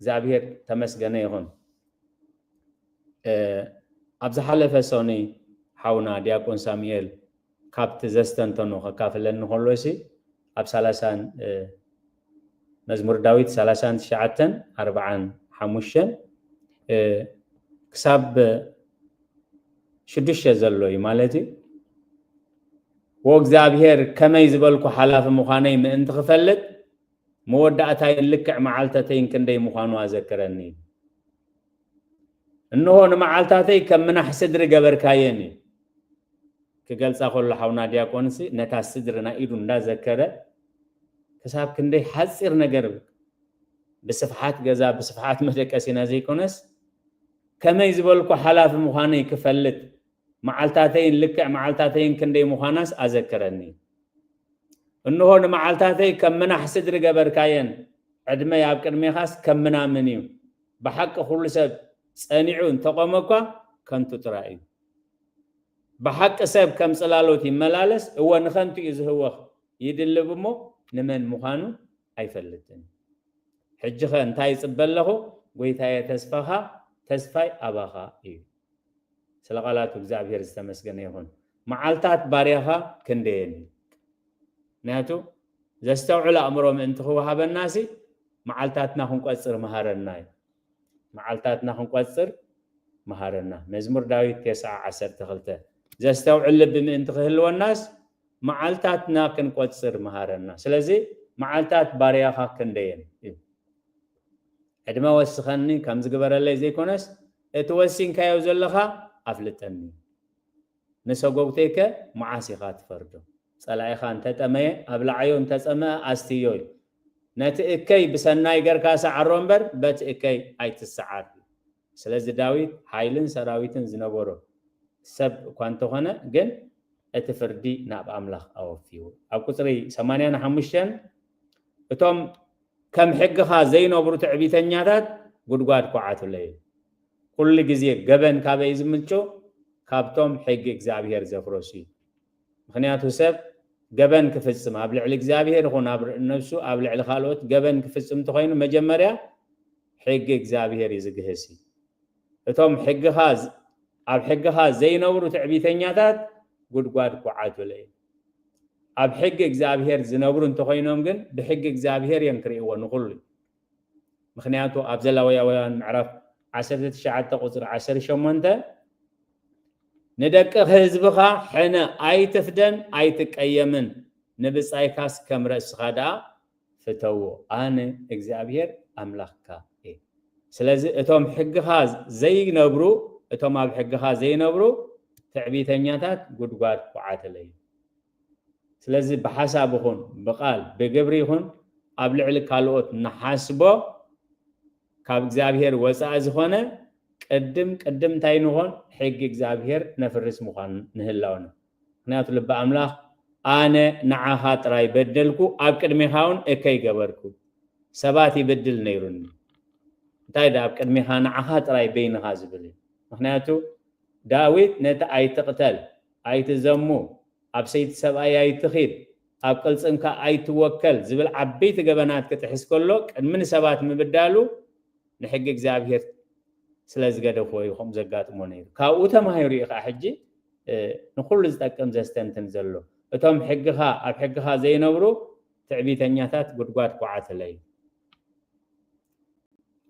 እግዚኣብሔር ተመስገነ ይኹን። ኣብ ዝሓለፈ ሰኑይ ሓውና ዲያቆን ሳሙኤል ካብቲ ዘስተንተኖ ከካፍለኒ ከሎ ሲ ኣብ ሰላሳን መዝሙር ዳዊት ሰላሳን ትሽዓተን ኣርባዓን ሓሙሽተን ክሳብ ሽዱሽተ ዘሎ እዩ ማለት እዩ። ወእግዚኣብሔር ከመይ ዝበልኩ ሓላፊ ምዃነይ ምእንቲ ክፈልጥ መወዳእታይን ልክዕ መዓልተተይን ክንደይ ምዃኑ ኣዘክረኒ። እንሆ ንመዓልታተይ ከም ምናሕ ስድሪ ገበርካየን እዩ። ክገልጻ ከሎ ሓውና ዲያቆንሲ ነታ ስድሪ ናይ ኢዱ እንዳዘከረ ክሳብ ክንደይ ሓጺር ነገር ብስፍሓት ገዛ ብስፍሓት መደቀሲና ዘይኮነስ ከመይ ዝበልኩ ሓላፊ ምዃነይ ክፈልጥ መዓልታተይን ልክዕ መዓልታተይን ክንደይ ምዃናስ ኣዘከረኒ። እንሆ ንመዓልታተይ ከም ምናሕ ስድሪ ገበርካየን፣ ዕድመይ ኣብ ቅድሜኻስ ከም ምናምን እዩ። ብሓቂ ኩሉ ሰብ ጸኒዑ እንተቆመ እኳ ከንቱ ጥራይ እዩ። ብሓቂ ሰብ ከም ጽላሎት ይመላለስ፣ እወ ንኸንቱ እዩ ዝህወኽ፣ ይድልብ እሞ ንመን ምዃኑ ኣይፈልጥን። ሕጂ ኸ እንታይ ይጽበ ኣለኹ? ጎይታየ ተስፋኻ ተስፋይ ኣባኻ እዩ። ስለ ቃላቱ እግዚኣብሔር ዝተመስገነ ይኹን። መዓልታት ባርያኻ ክንደየን እዩ። ምክንያቱ ዘስተውዕል ኣእምሮ ምእንቲ ክወሃበናሲ መዓልታትና ክንቆጽር መሃረና እዩ። መዓልታትና ክንቆጽር መሃረና። መዝሙር ዳዊት ተስዓ ዓሰርተ ክልተ ዘስተውዕል ልቢ ምእንቲ ክህልወናስ መዓልታትና ክንቆጽር መሃረና። ስለዚ መዓልታት ባርያኻ ክንደየን እዩ። ዕድመ ወስኸኒ ከም ዝግበረለይ ዘይኮነስ እቲ ወሲንካዮ ዘለኻ ኣፍልጠኒ። ንሰጎግተይከ መዓስ ኢኻ ትፈርዶ? ጸላኢኻ እንተጠመየ ኣብልዓዮ፣ እንተጸመአ ኣስትዮ እዩ። ነቲ እከይ ብሰናይ ገርካ ሰዓሮ እምበር በቲ እከይ ኣይትሰዓር። ስለዚ ዳዊት ሓይልን ሰራዊትን ዝነበሮ ሰብ እኳ እንተኾነ ግን እቲ ፍርዲ ናብ ኣምላኽ ኣወፍይዎ። ኣብ ቁጽሪ ሰማንያን ሓሙሽተን እቶም ከም ሕግኻ ዘይነብሩ ትዕቢተኛታት ጉድጓድ ኩዓቱለይ። ኩሉ ግዜ ገበን ካበይ ዝምንጩ? ካብቶም ሕጊ እግዚኣብሔር ዘፍረሱ እዩ። ምኽንያቱ ሰብ ገበን ክፍጽም፣ ኣብ ልዕሊ እግዚኣብሔር ይኹን ኣብ ርእሲ ነብሱ፣ ኣብ ልዕሊ ካልኦት ገበን ክፍጽም እንተኾይኑ መጀመርያ ሕጊ እግዚኣብሔር እዩ ዝግህስ እዩ። እቶም ሕግኻ ዝ-፣ ኣብ ሕግኻ ዘይነብሩ ትዕቢተኛታት ጉድጓድ ኩዓቱለይ። ኣብ ሕጊ እግዚኣብሔር ዝነብሩ እንተኾይኖም ግን ብሕጊ እግዚኣብሔር እዮም ክርእይዎ ንኹሉ። ምኽንያቱ ኣብ ዘሌዋውያን ምዕራፍ ዓሰርተ ትሽዓተ ቁጽሪ ዓሰርተ ሸሞንተ፣ ንደቂ ህዝብኻ ሕነ ኣይትፍደን ኣይትቀየምን፣ ንብጻይካስ ከም ርእስኻ ደኣ ፍተዎ፣ ኣነ እግዚኣብሔር ኣምላኽካ እየ። ስለዚ እቶም ሕግኻ ዘይነብሩ፣ እቶም ኣብ ሕግኻ ዘይነብሩ ትዕቢተኛታት ጉድጓድ ኩዓትለይ። ስለዚ ብሓሳብ ይኹን ብቓል ብግብሪ ይኹን ኣብ ልዕሊ ካልኦት ንሓስቦ ካብ እግዚኣብሔር ወፃኢ ዝኾነ ቅድም ቅድም እንታይ ንኾን? ሕጊ እግዚኣብሔር ነፍርስ ምዃን ንህላውና። ምኽንያቱ ልቢ ኣምላኽ ኣነ ንዓኻ ጥራይ በደልኩ፣ ኣብ ቅድሜኻ እውን እከይ ገበርኩ። ሰባት ይብድል ነይሩኒ። እንታይ ደኣ ኣብ ቅድሜኻ ንዓኻ ጥራይ በይንኻ ዝብል እዩ። ምኽንያቱ ዳዊት ነቲ ኣይትቕተል፣ ኣይትዘሙ፣ ኣብ ሰይቲ ሰብኣይ ኣይትኺድ፣ ኣብ ቅልጽምካ ኣይትወከል ዝብል ዓበይቲ ገበናት ክጥሕስ ከሎ ቅድሚ ንሰባት ምብዳሉ ንሕጊ እግዚኣብሔር ስለ ዝገደፍዎ እዩ ከምኡ ዘጋጥሞ ነይሩ። ካብኡ ተማሂሩ እዩ ከዓ ሕጂ ንኩሉ ዝጠቅም ዘስተንትን ዘሎ። እቶም ሕግኻ ኣብ ሕግኻ ዘይነብሩ ትዕቢተኛታት ጉድጓድ ኩዓትለይ።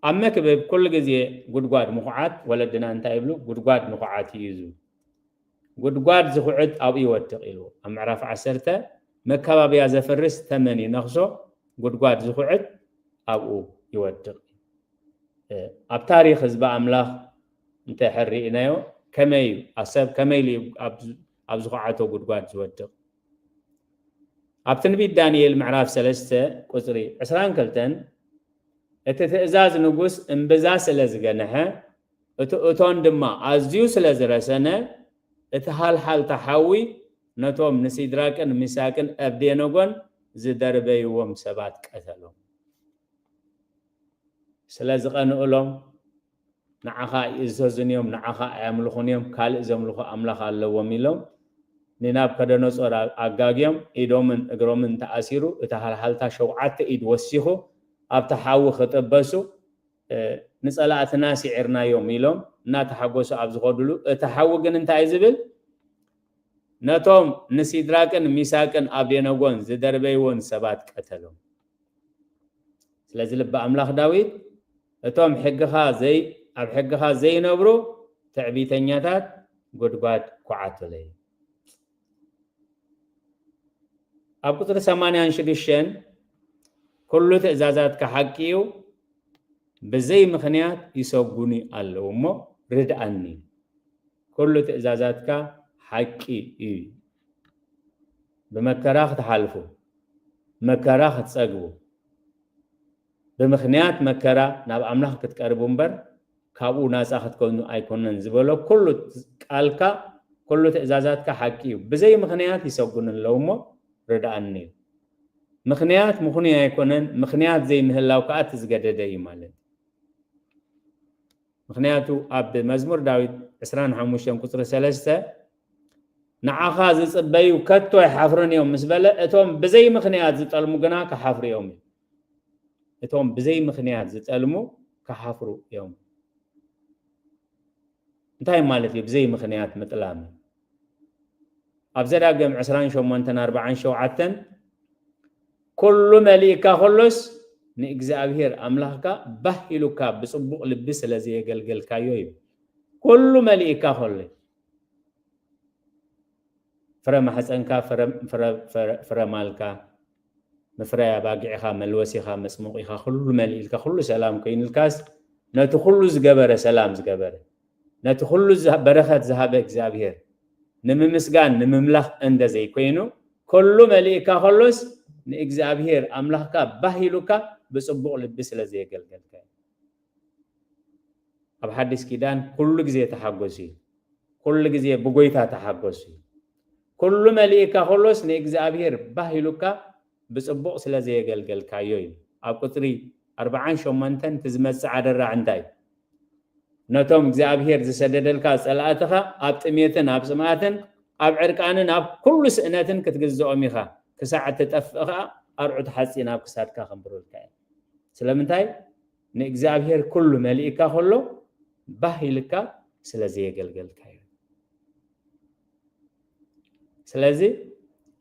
ኣብ መክብብ ኩሉ ግዜ ጉድጓድ ምኹዓት ወለድና እንታይ ይብሉ? ጉድጓድ ምኹዓት እዩ ዝብሉ። ጉድጓድ ዝኹዕት ኣብኡ ይወድቕ ኢሉ ኣብ ምዕራፍ ዓሰርተ። መካባብያ ዘፍርስ ተመን ይነኽሶ፣ ጉድጓድ ዝኹዕት ኣብኡ ይወድቕ። ኣብ ታሪኽ ህዝቢ ኣምላኽ እንተ ሕርኢናዮ ከመይ እዩ? ኣሰብ ከመይ ኢሉ እዩ ኣብ ዝኹዓቶ ጉድጓድ ዝወድቕ? ኣብ ትንቢት ዳንኤል ምዕራፍ ሰለስተ ቁጽሪ ዕስራን ክልተን፣ እቲ ትእዛዝ ንጉስ እምብዛ ስለ ዝገንሐ፣ እቲ እቶን ድማ ኣዝዩ ስለ ዝረሰነ፣ እቲ ሃልሃልታ ሓዊ ነቶም ንሲድራቅን ሚሳቅን ኣብዴነጎን ዝደርበይዎም ሰባት ቀተሎም። ስለ ዝቐንእሎም፣ ንዓኻ ኣይእዘዙን እዮም፣ ንዓኻ ኣየምልኹን እዮም፣ ካልእ ዘምልኹ ኣምላኽ ኣለዎም ኢሎም ንናብከደነጾር ኣጋግዮም፣ ኢዶምን እግሮምን ተኣሲሩ፣ እቲ ሃልሃልታ ሸውዓተ ኢድ ወሲኹ ኣብቲ ሓዊ ክጥበሱ፣ ንጸላእትና ስዒርናዮም ኢሎም እናተሓጎሱ ኣብ ዝኸዱሉ፣ እቲ ሓዊ ግን እንታይ ዝብል? ነቶም ንሲድራቅን ሚሳቅን ኣብዴነጎን ዝደርበይዎን ሰባት ቀተሎም። ስለዚ ልቢ ኣምላኽ ዳዊት እቶም ሕግኻ ዘይ-፣ ኣብ ሕግኻ ዘይነብሩ ትዕቢተኛታት ጉድጓድ ኩዓቱለይ። ኣብ ቁጽሪ ሰማንያን ሽዱሽተን ኩሉ ትእዛዛትካ ሓቂ እዩ፣ ብዘይ ምኽንያት ይሰጉኒ ኣለዉ እሞ ርድኣኒ። ኩሉ ትእዛዛትካ ሓቂ እዩ። ብመከራ ክትሓልፉ፣ መከራ ክትጸግቡ፣ ብምኽንያት መከራ ናብ ኣምላኽ ክትቀርቡ እምበር፣ ካብኡ ናጻ ክትኮኑ ኣይኮነን ዝበሎ ኩሉ ቃልካ፣ ኩሉ ትእዛዛትካ ሓቂ እዩ። ብዘይ ምኽንያት ይሰጉኒ ኣለዉ እሞ ርድኣኒ። ምኽንያት ምኽኑይ ኣይኮነን፣ ምኽንያት ዘይምህላው ከኣ እቲ ዝገደደ እዩ ማለት። ምኽንያቱ ኣብ መዝሙር ዳዊት ዕስራን ሓሙሽተን ቁጽሪ ሰለስተ፣ "ንዓኻ ዝጽበዩ ከቶ ኣይሓፍሩን እዮም" ምስ በለ፣ እቶም ብዘይ ምኽንያት ዝጠልሙ ግና ክሓፍሩ እዮም። እቶም ብዘይ ምኽንያት ዝጠልሙ ክሓፍሩ እዮም። እንታይ ማለት እዩ ብዘይ ምኽንያት ምጥላም? ኣብ ዘዳግም ዕስራን ሸሞንተን ኣርባዓን ሸውዓተን፣ "ኩሉ መሊእካ ከሎስ ንእግዚኣብሔር ኣምላኽካ ባህ ኢሉካ ብጽቡቕ ልቢ ስለ ዘየገልገልካዮ" እዩ። ኩሉ መሊእካ ከሎ፣ ፍረ ማሕፀንካ፣ ፍረ፣ ፍረ፣ ፍረ፣ ፍረ ማልካ፣ ምፍራይ ኣባጊዕኻ፣ መልወሲኻ፣ መፅሞቂኻ፣ ኩሉ መሊእልካ፣ ኩሉ ሰላም ኮይኑልካስ፣ ነቲ ኩሉ ዝገበረ ሰላም ዝገበረ፣ ነቲ ኩሉ ዝሃ- በረኸት ዝሃበ እግዚኣብሔር ንምምስጋን ንምምላኽ እንደ ዘይኮይኑ፣ ኩሉ መሊእካ ከሎስ ንእግዚኣብሔር ኣምላኽካ ባህ ኢሉካ ብጽቡቕ ልቢ ስለ ዘየገልገልካ እዩ። ኣብ ሓዲስ ኪዳን ኩሉ ግዜ ተሓጎሱ እዩ። ኩሉ ግዜ ብጎይታ ተሓጎሱ እዩ። ኩሉ መሊእካ ከሎስ ንእግዚኣብሔር ባህ ኢሉካ ብጽቡቕ ስለ ዘየገልገልካዮ እዩ። ኣብ ቁጽሪ ኣርባዓን ሸሞንተን እቲ ዝመጽእ ኣደራዕ እንታይ እዩ? ነቶም እግዚኣብሔር ዝሰደደልካ ጸላእትኻ ኣብ ጥሜትን ኣብ ጽምኣትን ኣብ ዕርቃንን ኣብ ኩሉ ስእነትን ክትግዝኦም ኢኻ። ክሳዕ እትጠፍእ ኸኣ ኣርዑት ሓጺን ኣብ ክሳድካ ከንብሩልካ እዮም። ስለምንታይ? ንእግዚኣብሔር ኩሉ መሊእካ ከሎ ባህ ኢልካ ስለ ዘየገልገልካ እዩ። ስለዚ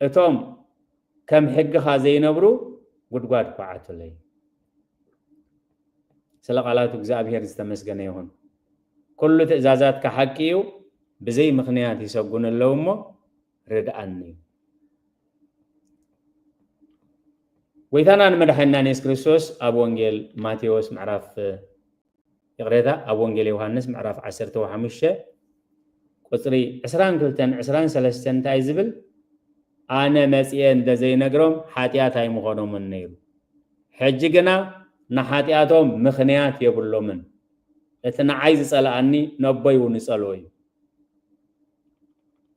እቶም ከም ሕግኻ ዘይነብሩ ጉድጓድ ኳዓቱለይ። ስለ ቃላቱ እግዚኣብሔር ዝተመስገነ ይኹን። ኩሉ ትእዛዛትካ ሓቂ እዩ፣ ብዘይ ምኽንያት ይሰጉኑ ኣለዉ እሞ ርድኣኒ። ጎይታናን መድሓኒናን የሱስ ክርስቶስ ኣብ ወንጌል ማቴዎስ ምዕራፍ፣ ይቕሬታ፣ ኣብ ወንጌል ዮሃንስ ምዕራፍ ዓሰርተ ሓሙሽተ ቁጽሪ ዕስራን ክልተን ዕስራን ሰለስተን እንታይ ዝብል? ኣነ መጺኤ እንተ ዘይነግሮም ሓጢኣት ኣይምኾኖምን ነይሩ። ሕጂ ግና ንሓጢኣቶም ምኽንያት የብሎምን። እቲ ንዓይ ዝጸልኣኒ ነቦይ እውን ይጸልኦ እዩ።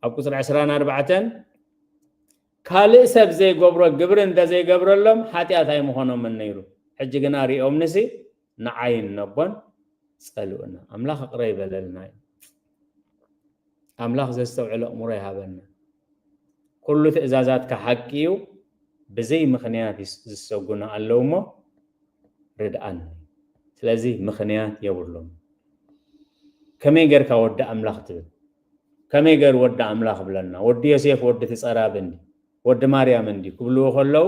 ኣብ ቁጽሪ ዕስራን ኣርባዕተን ካልእ ሰብ ዘይገብሮ ግብሪ እንተ ዘይገብረሎም ሓጢኣት ኣይምኾኖምን ነይሩ። ሕጂ ግና ሪኦምንሲ ንዓይን ነቦን ጸልኡና። ኣምላኽ ይቕረ ይበለልና እዩ። ኣምላኽ ዘስተውዕል ኣእምሮ ይሃበና። ኩሉ ትእዛዛትካ ሓቂ እዩ፣ ብዘይ ምኽንያት ይስ- ዝሰጉኑ ኣለዉ እሞ ርድኣኒ። ስለዚ ምኽንያት የብሎም። ከመይ ጌርካ ወዲ ኣምላኽ ትብል? ከመይ ገይሩ ወዲ ኣምላኽ ብለና? ወዲ ዮሴፍ፣ ወዲ ትጸራቢ እንዲ፣ ወዲ ማርያም እንዲ ክብልዎ ከለዉ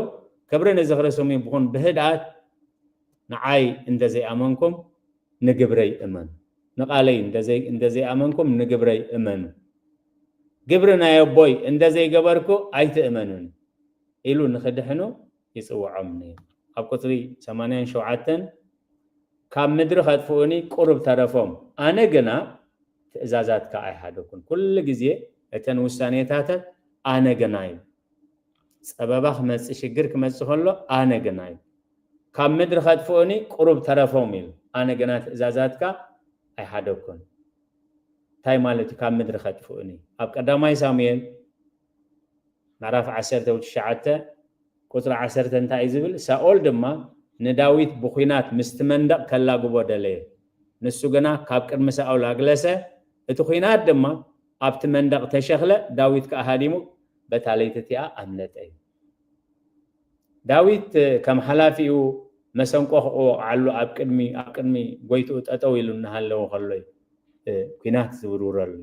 ክብሪ ንዝኽሪ ስሙ ይኹን ብህድኣት ንዓይ እንተ ዘይኣመንኩም ንግብረይ እመኑ። ንቓለይ እንተ ዘይ- እንተ ዘይኣመንኩም ንግብረይ እመኑ። ግብሪ ናይ ኣቦይ እንተ ዘይገበርኩ ኣይትእመኑኒ ኢሉ ንኽድሕኑ ይጽውዖም ነይሩ። ኣብ ቁጽሪ ሰማንያን ሸውዓተን ካብ ምድሪ ከጥፍኡኒ ቁሩብ ተረፎም፣ ኣነ ግና ትእዛዛትካ ኣይሓደኩን። ኩሉ ግዜ እተን ውሳኔታተት ኣነ ግና እዩ። ጸበባ ክመጽእ ሽግር ክመጽእ ከሎ ኣነ ግና እዩ። ካብ ምድሪ ከጥፍኡኒ ቁሩብ ተረፎም ኢሉ፣ ኣነ ግና ትእዛዛትካ ኣይሓደኩን። እንታይ ማለት እዩ ካብ ምድሪ ከጥፍኡኒ? ኣብ ቀዳማይ ሳሙኤል ምዕራፍ ዓሰርተ ትሽዓተ ቁጽሪ ዓሰርተ እንታይ እዩ ዝብል? ሳኦል ድማ ንዳዊት ብኲናት ምስቲ መንደቕ ከላግቦ ደለየ። ንሱ ግና ካብ ቅድሚ ሳኦል ኣግለሰ። እቲ ኲናት ድማ ኣብቲ መንደቕ ተሸኽለ፣ ዳዊት ከኣ ሃዲሙ በታ ለይቲ እቲኣ ኣምለጠ እዩ። ዳዊት ከም ሓላፊኡ መሰንቆ ክወቕዓሉ ኣብ ቅድሚ ኣብ ቅድሚ ጎይትኡ ጠጠው ኢሉ እናሃለወ ከሎ እዩ ኲናት ዝውርውረሉ።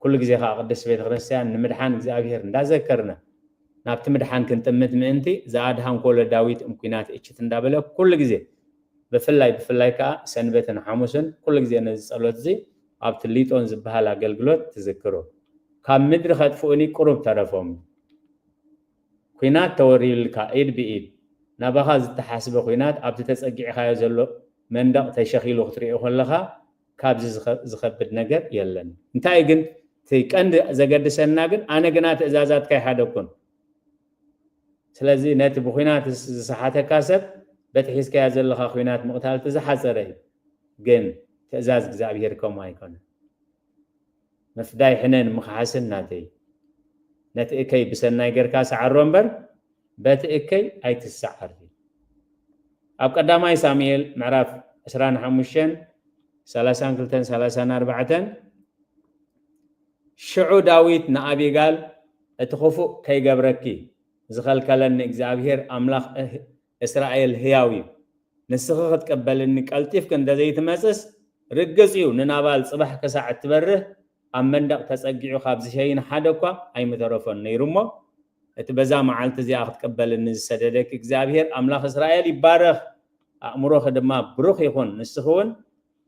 ኩሉ ግዜ ከዓ ቅድስቲ ቤተክርስትያን ንምድሓን እግዚኣብሔር እንዳዘከርና ናብቲ ምድሓን ክንጥምት ምእንቲ፣ ዝኣድሃንኮ ለዳዊት እም ኲናት እችት እንዳበለ ኩሉ ግዜ ብፍላይ ብፍላይ ከዓ ሰንበትን ሓሙስን ኩሉ ግዜ ነዚ ጸሎት እዚ ኣብቲ ሊጦን ዝበሃል ኣገልግሎት ትዝክሮ። ካብ ምድሪ ከጥፍኡኒ ቁሩብ ተረፎም። ኲናት ተወሪሉልካ ኢድ ብኢድ ናባኻ ዝተሓስበ ኲናት ኣብቲ ተጸጊዕኻዮ ዘሎ መንደቕ ተሸኺሉ ክትሪኦ ከለኻ ካብዚ ዝኸ- ዝኸብድ ነገር የለን። እንታይ ግን እቲ ቀንዲ ዘገድሰና ግን ኣነ ግና ትእዛዛትካ ኣይሓደኩን። ስለዚ ነቲ ብኲናት ዝስ- ዝሰሓተካ ሰብ በቲ ሒዝካዮ ዘለኻ ኲናት ምቕታል እቲ ዝሓጸረ እዩ። ግን ትእዛዝ እግዚኣብሔር ከምኡ ኣይኮነን። ምፍዳይ ሕነን ምኽሓስን ናተይ። ነቲ እከይ ብሰናይ ጌርካ ሰዓሮ እምበር በቲ እከይ ኣይትሰዓር። ኣብ ቀዳማይ ሳሙኤል ምዕራፍ ዕስራን ሓሙሽተን ሰላሳን ክልተን ሰላሳን ኣርባዕተን ሽዑ ዳዊት ንኣቢጋል እቲ ክፉእ ከይገብረኪ ዝኸልከለኒ እግዚኣብሔር ኣምላኽ እስራኤል ህያው እዩ። ንስኺ ክትቅበልኒ ቀልጢፍኪ እንተዘይትመጽስ፣ ርግጽ እዩ ንናባል ጽባሕ ክሳዕ እትበርህ ኣብ መንደቕ ተጸጊዑ ካብ ዝሸይን ሓደ እኳ ኣይምተረፎን ነይሩ እሞ፣ እቲ በዛ መዓልቲ እዚኣ ክትቅበልኒ ዝሰደደኪ እግዚኣብሔር ኣምላኽ እስራኤል ይባረኽ፣ ኣእምሮኺ ድማ ብሩኽ ይኹን። ንስኺ እውን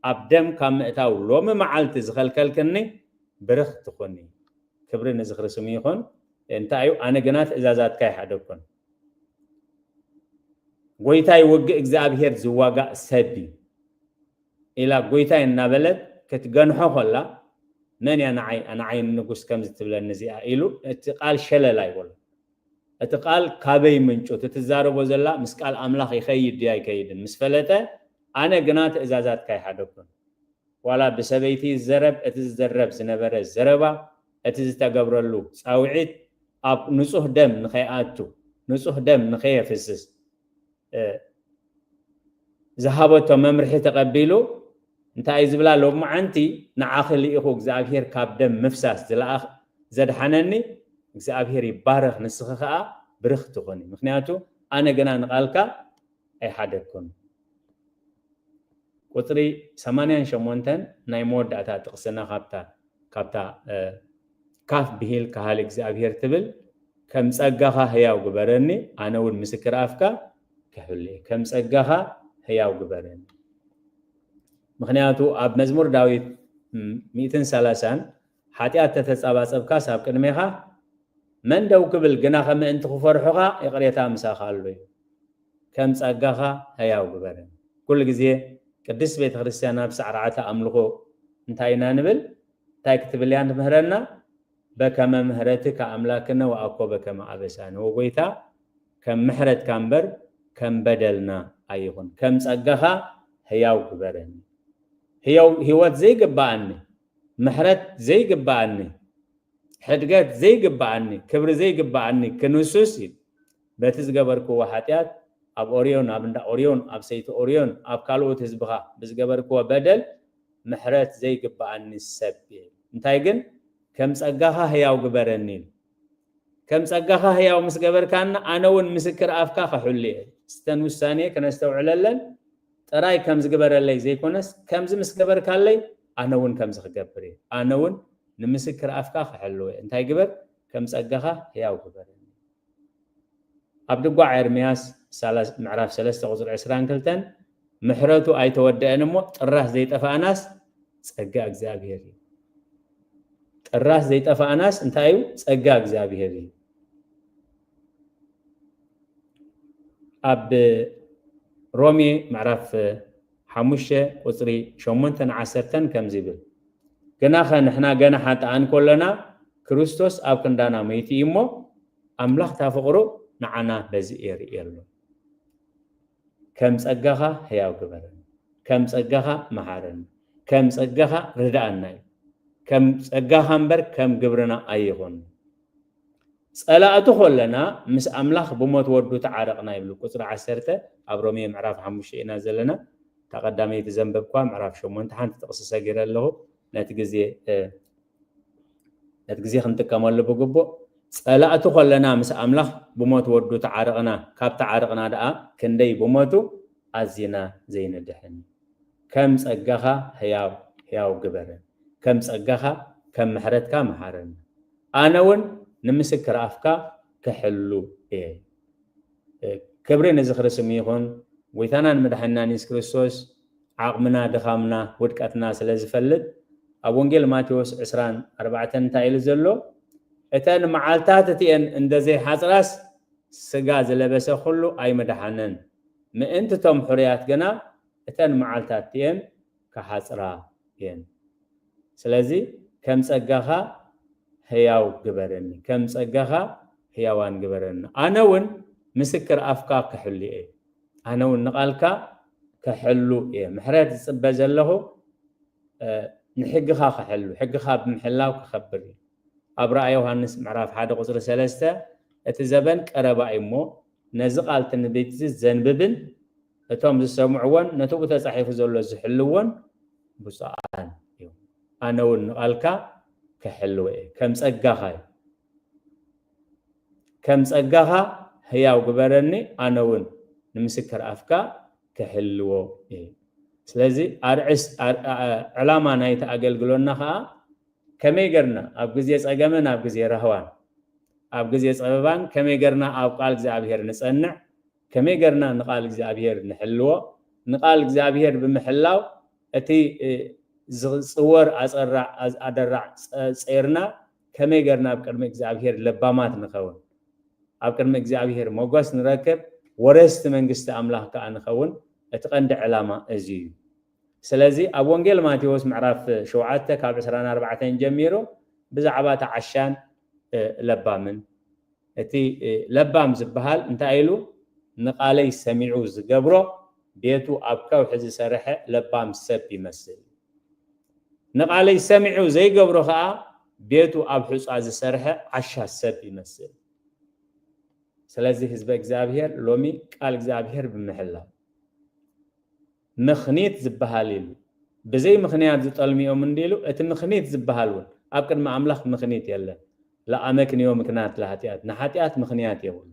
ኣብ ደም ካብ ምእታው ሎሚ መዓልቲ ዝኸልከልክኒ ብርኽቲ ኩኒ። ክብሪ ንዝኽሪ ስሙ ይኹን። እንታይ እዩ? ኣነ ግና ትእዛዛትካ ኣይሓደግኩን። ጎይታይ ውግእ እግዚኣብሔር ዝዋጋእ ሰብ እዩ ኢላ ጎይታይ እናበለት ክትገንሖ ከላ፣ መን እያ ንዓይ፣ ንዓይ ንጉስ ከምዚ ትብለኒ እዚኣ ኢሉ እቲ ቃል ሸለል ኣይበሎ። እቲ ቃል ካበይ ምንጩ? እቲ ትዛረቦ ዘላ ምስ ቃል ኣምላኽ ይኸይድ ድዩ ኣይከይድን ምስ ፈለጠ፣ ኣነ ግና ትእዛዛትካ ይሓደግኩን። ዋላ ብሰበይቲ ይዘረብ፣ እቲ ዝዘረብ ዝነበረ ዘረባ፣ እቲ ዝተገብረሉ ጻውዒት ኣብ ንጹህ ደም ንኸይኣቱ፣ ንጹህ ደም ንኸየፍስስ፣ እ፣ ዝሃበቶ መምርሒ ተቐቢሉ፣ እንታይ እዩ ዝብላ? ሎማዓንቲ ንዓኺ ልኢኹ እግዚኣብሄር ካብ ደም ምፍሳስ ዝለኣኽ ዘድሓነኒ እግዚኣብሄር ይባረኽ፣ ንስኺ ኸኣ ብርኽቲ ኹኒ፣ ምኽንያቱ ኣነ ግና ንቓልካ ኣይሓደግኩን። ቁጽሪ ሰማንያን ሸሞንተን ናይ መወዳእታ ጥቕስና ካብታ፣ ካብታ፣ እ፣ ካፍ ብሂል ከሃሊ እግዚኣብሄር ትብል፣ ከም ጸጋኻ ህያው ግበረኒ፣ ኣነ እውን ምስክር ኣፍካ ክሕሉ እየ። ከም ጸጋኻ ህያው ግበረኒ። ምኽንያቱ ኣብ መዝሙር ዳዊት፣ ም፣ ሚእትን ሰላሳን፣ ሓጢኣት ተተጻባጸብካስ ኣብ ቅድሜኻ መን ደው ክብል? ግናኸ ምእንቲ ክፈርሑኻ ይቕሬታ ምሳኻ ኣሎ እዩ። ከም ጸጋኻ ህያው ግበረኒ። ኩሉ ግዜ ቅድስት ቤተ ክርስቲያን ኣብ ሳዕርዓተ ኣምልኾ እንታይ ኢና ንብል? እንታይ ክትብል እያ ትምህረና? በከመ ምሕረትከ ኣምላክነ ወአኮ በከመ አበሳነ። ወጎይታ፣ ከም ምሕረትካ እምበር ከም በደልና ኣይኹን። ከም ጸጋኻ ህያው ግበረኒ። ህያው ህይወት ዘይግብኣኒ፣ ምሕረት ዘይግብኣኒ፣ ሕድገት ዘይግብኣኒ፣ ክብሪ ዘይግብኣኒ ክንሱስ እዩ። በቲ ዝገበርክዎ ሓጢኣት ኣብ ኦርዮን፣ ኣብ እንዳ ኦርዮን፣ ኣብ ሰይቲ ኦርዮን፣ ኣብ ካልኦት ህዝብኻ ብዝገበርክዎ በደል ምሕረት ዘይግብኣኒ ሰብ እየ። እንታይ ግን ከም ጸጋኻ ህያው ግበረኒ ኢሉ። ከም ጸጋኻ ህያው ምስ ገበርካና ኣነ እውን ምስክር ኣፍካ ክሕሉ እየ። እስተን ውሳኔ ክነስተውዕለለን ጥራይ ከም ዝግበረለይ ዘይኮነስ ከምዚ ምስ ገበርካለይ ኣነ እውን ከምዚ ክገብር እየ። ኣነ እውን ንምስክር ኣፍካ ክሕልዎ እየ። እንታይ ግበር? ከም ጸጋኻ ህያው ግበረኒ። ኣብ ድጓዕ ኤርምያስ ሰላሳ ምዕራፍ ሰለስተ ቁጽሪ ዕስራን ክልተን፣ ምሕረቱ ኣይተወደአን እሞ ጥራስ ዘይጠፋእናስ ጸጋ እግዚኣብሔር እዩ። ጥራስ ዘይጠፋእናስ እንታይ እዩ? ጸጋ እግዚኣብሔር እዩ። ኣብ ሮሜ ምዕራፍ ሓሙሽተ ቁጽሪ ሸሞንተን ዓሰርተን ከምዚ ይብል፣ ግናኸ ንሕና ገና ሓጥኣን ከሎና ክርስቶስ ኣብ ክንዳና መይቱ እዩ እሞ ኣምላኽ እታ ፍቕሩ ንዓና በዚ የርኢ ኣሎ። ከም ጸጋኻ ህያው ግበረኒ፣ ከም ጸጋኻ መሓረኒ፣ ከም ጸጋኻ ርድኣና እዩ። ከም ጸጋኻ እምበር ከም ግብርና ኣይኹን። ጸላእቱ ከለና ምስ ኣምላኽ ብሞት ወዱ ተዓረቕና ይብሉ። ቁጽሪ ዓሰርተ ኣብ ሮሜ ምዕራፍ ሓሙሽተ ኢና ዘለና። እታ ቀዳመይቲ ዘንበብኳ ምዕራፍ ሸሞንተ ሓንቲ ጥቕሲ ሰጊረ ኣለኹ። ነቲ ግዜ፣ እ፣ ነቲ ግዜ ክንጥቀመሉ ብግቡእ። ጸላእቱ ከለና ምስ ኣምላኽ ብሞት ወዱ ተዓረቕና፣ ካብ ተዓረቕና ደኣ ክንደይ ብሞቱ ኣዚና ዘይንድሕን። ከም ጸጋኻ ህያው፣ ህያው ግበረን። ከም ጸጋኻ፣ ከም ምሕረትካ መሓረን። ኣነ እውን ንምስክር ኣፍካ ክሕሉ እየ። ክብሪ ንዝኽሪ ስሙ ይኹን። ጎይታናን መድሓኒናን የሱስ ክርስቶስ ዓቕምና፣ ድኻምና፣ ውድቀትና ስለ ዝፈልጥ፣ ኣብ ወንጌል ማቴዎስ ዕስራን ኣርባዕተን እንታይ ኢሉ ዘሎ? እተን መዓልታት እቲኤን እንደ ዘይሓጽራስ፣ ስጋ ዝለበሰ ኩሉ ኣይምድሓነን። ምእንቲ እቶም ሕሩያት ግና እተን መዓልታት እቲኤን ክሓጽራ እየን። ስለዚ ከም ጸጋኻ ህያው ግበረኒ፣ ከም ጸጋኻ ህያዋን ግበረኒ። ኣነ እውን ምስክር ኣፍካ ክሕሉ እየ። ኣነ እውን ንቓልካ ክሕሉ እየ። ምሕረት ዝጽበ ዘለኹ፣ እ፣ ንሕግኻ ክሕሉ፣ ሕግኻ ብምሕላው ክኸብር እዩ። ኣብ ራእይ ዮሃንስ ምዕራፍ ሓደ ቁጽሪ ሰለስተ፣ እቲ ዘበን ቀረባ እዩ እሞ፣ ነዚ ቃል ትንቢት እዚ ዘንብብን እቶም ዝሰምዕዎን ነቲ ብኡ ተጻሒፉ ዘሎ ዝሕልዎን ብፁዓን እዮም። ኣነ እውን ንቓልካ ክሕልዎ እየ። ከም ጸጋኻ እዩ። ከም ጸጋኻ ህያው ግበረኒ፣ ኣነ እውን ንምስክር ኣፍካ ክሕልዎ እየ። ስለዚ ኣርእስ-፣ ኣር-፣ ኣ-፣ ዕላማ ናይቲ ኣገልግሎና ኸኣ ከመይ ገርና ኣብ ግዜ ጸገምን ኣብ ግዜ ራህዋን፣ ኣብ ግዜ ጸበባን ከመይ ገርና ኣብ ቃል እግዚኣብሔር ንጸንዕ፣ ከመይ ገርና ንቃል እግዚኣብሔር ንሕልዎ፣ ንቃል እግዚኣብሔር ብምሕላው እቲ፣ እ፣ ዝጽወር ኣጸራዕ፣ ኣዝ-፣ ኣደራዕ ጸ-፣ ጸይርና ከመይ ገርና ኣብ ቅድሚ እግዚኣብሔር ለባማት ንኸውን፣ ኣብ ቅድሚ እግዚኣብሔር ሞገስ ንረክብ፣ ወረስቲ መንግስቲ ኣምላኽ ከኣ ንኸውን፣ እቲ ቀንዲ ዕላማ እዚ እዩ። ስለዚ ኣብ ወንጌል ማቴዎስ ምዕራፍ ሸውዓተ ካብ ዕስራን ኣርባዕተን ጀሚሩ ብዛዕባ እቲ ዓሻን ለባምን፣ እቲ ለባም ዝበሃል እንታይ ኢሉ? ንቓለይ ሰሚዑ ዝገብሮ ቤቱ ኣብ ከውሒ ዝሰርሐ ለባም ሰብ ይመስል። ንቓለይ ሰሚዑ ዘይገብሮ ኸዓ ቤቱ ኣብ ሑፃ ዝሰርሐ ዓሻ ሰብ ይመስል። ስለዚ ህዝበ እግዚኣብሔር ሎሚ ቃል እግዚኣብሔር ብምሕላው ምኽኒት ዝበሃል ኢሉ ብዘይ ምኽንያት ዝጠልምዮም እንዲሉ እቲ ምኽኒት ዝበሃል እውን ኣብ ቅድሚ ኣምላኽ ምኽኒት የለን። ለኣመክንዮ ምክንያት ለሓጢኣት፣ ንሓጢኣት ምኽንያት የብሉ።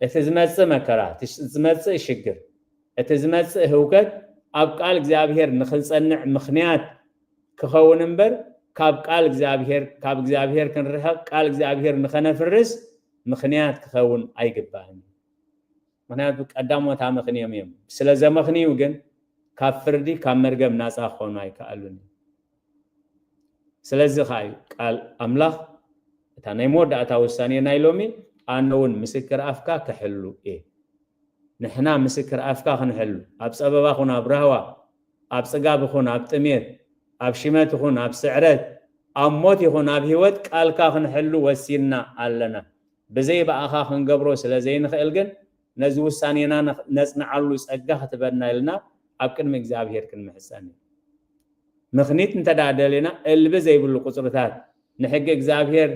እቲ ዝመፅእ መከራ፣ እቲ ዝመፅእ ሽግር፣ እቲ ዝመፅእ ህውከት ኣብ ቃል እግዚኣብሔር ንኽንፀንዕ ምኽንያት ክኸውን እምበር ካብ ቃል እግዚኣብሔር ካብ እግዚኣብሔር ክንርሕቕ ቃል እግዚኣብሔር ንኸነፍርስ ምኽንያት ክኸውን ኣይግባእን። ምክንያቱ ቀዳሞት ኣመኽንዮም እዮም። ስለ ዘመኽንዩ ግን ካብ ፍርዲ ካብ መርገም ናፃ ክኾኑ ኣይከኣሉን እዮም። ስለዚ ከዓ እዩ ቃል ኣምላኽ እታ ናይ መወዳእታ ውሳኔ ናይ ሎሚ ኣነ እውን ምስክር ኣፍካ ክሕሉ እየ። ንሕና ምስክር ኣፍካ ክንሕሉ ኣብ ፀበባ ኹን ኣብ ራህዋ ኣብ ፅጋብ ኹን ኣብ ጥሜት ኣብ ሽመት ኹን ኣብ ስዕረት ኣብ ሞት ይኹን ኣብ ህይወት ቃልካ ክንሕሉ ወሲንና ኣለና። ብዘይ ብኣኻ ክንገብሮ ስለ ዘይንኽእል ግን ነዚ ውሳኔና ነጽንዓሉ ጸጋ ክትበና ኢልና ኣብ ቅድሚ እግዚኣብሔር ክንምሕጸን እዩ። ምኽኒት እንተ ደኣ ደሊና እልቢ ዘይብሉ ቁጽርታት ንሕጊ እግዚኣብሔር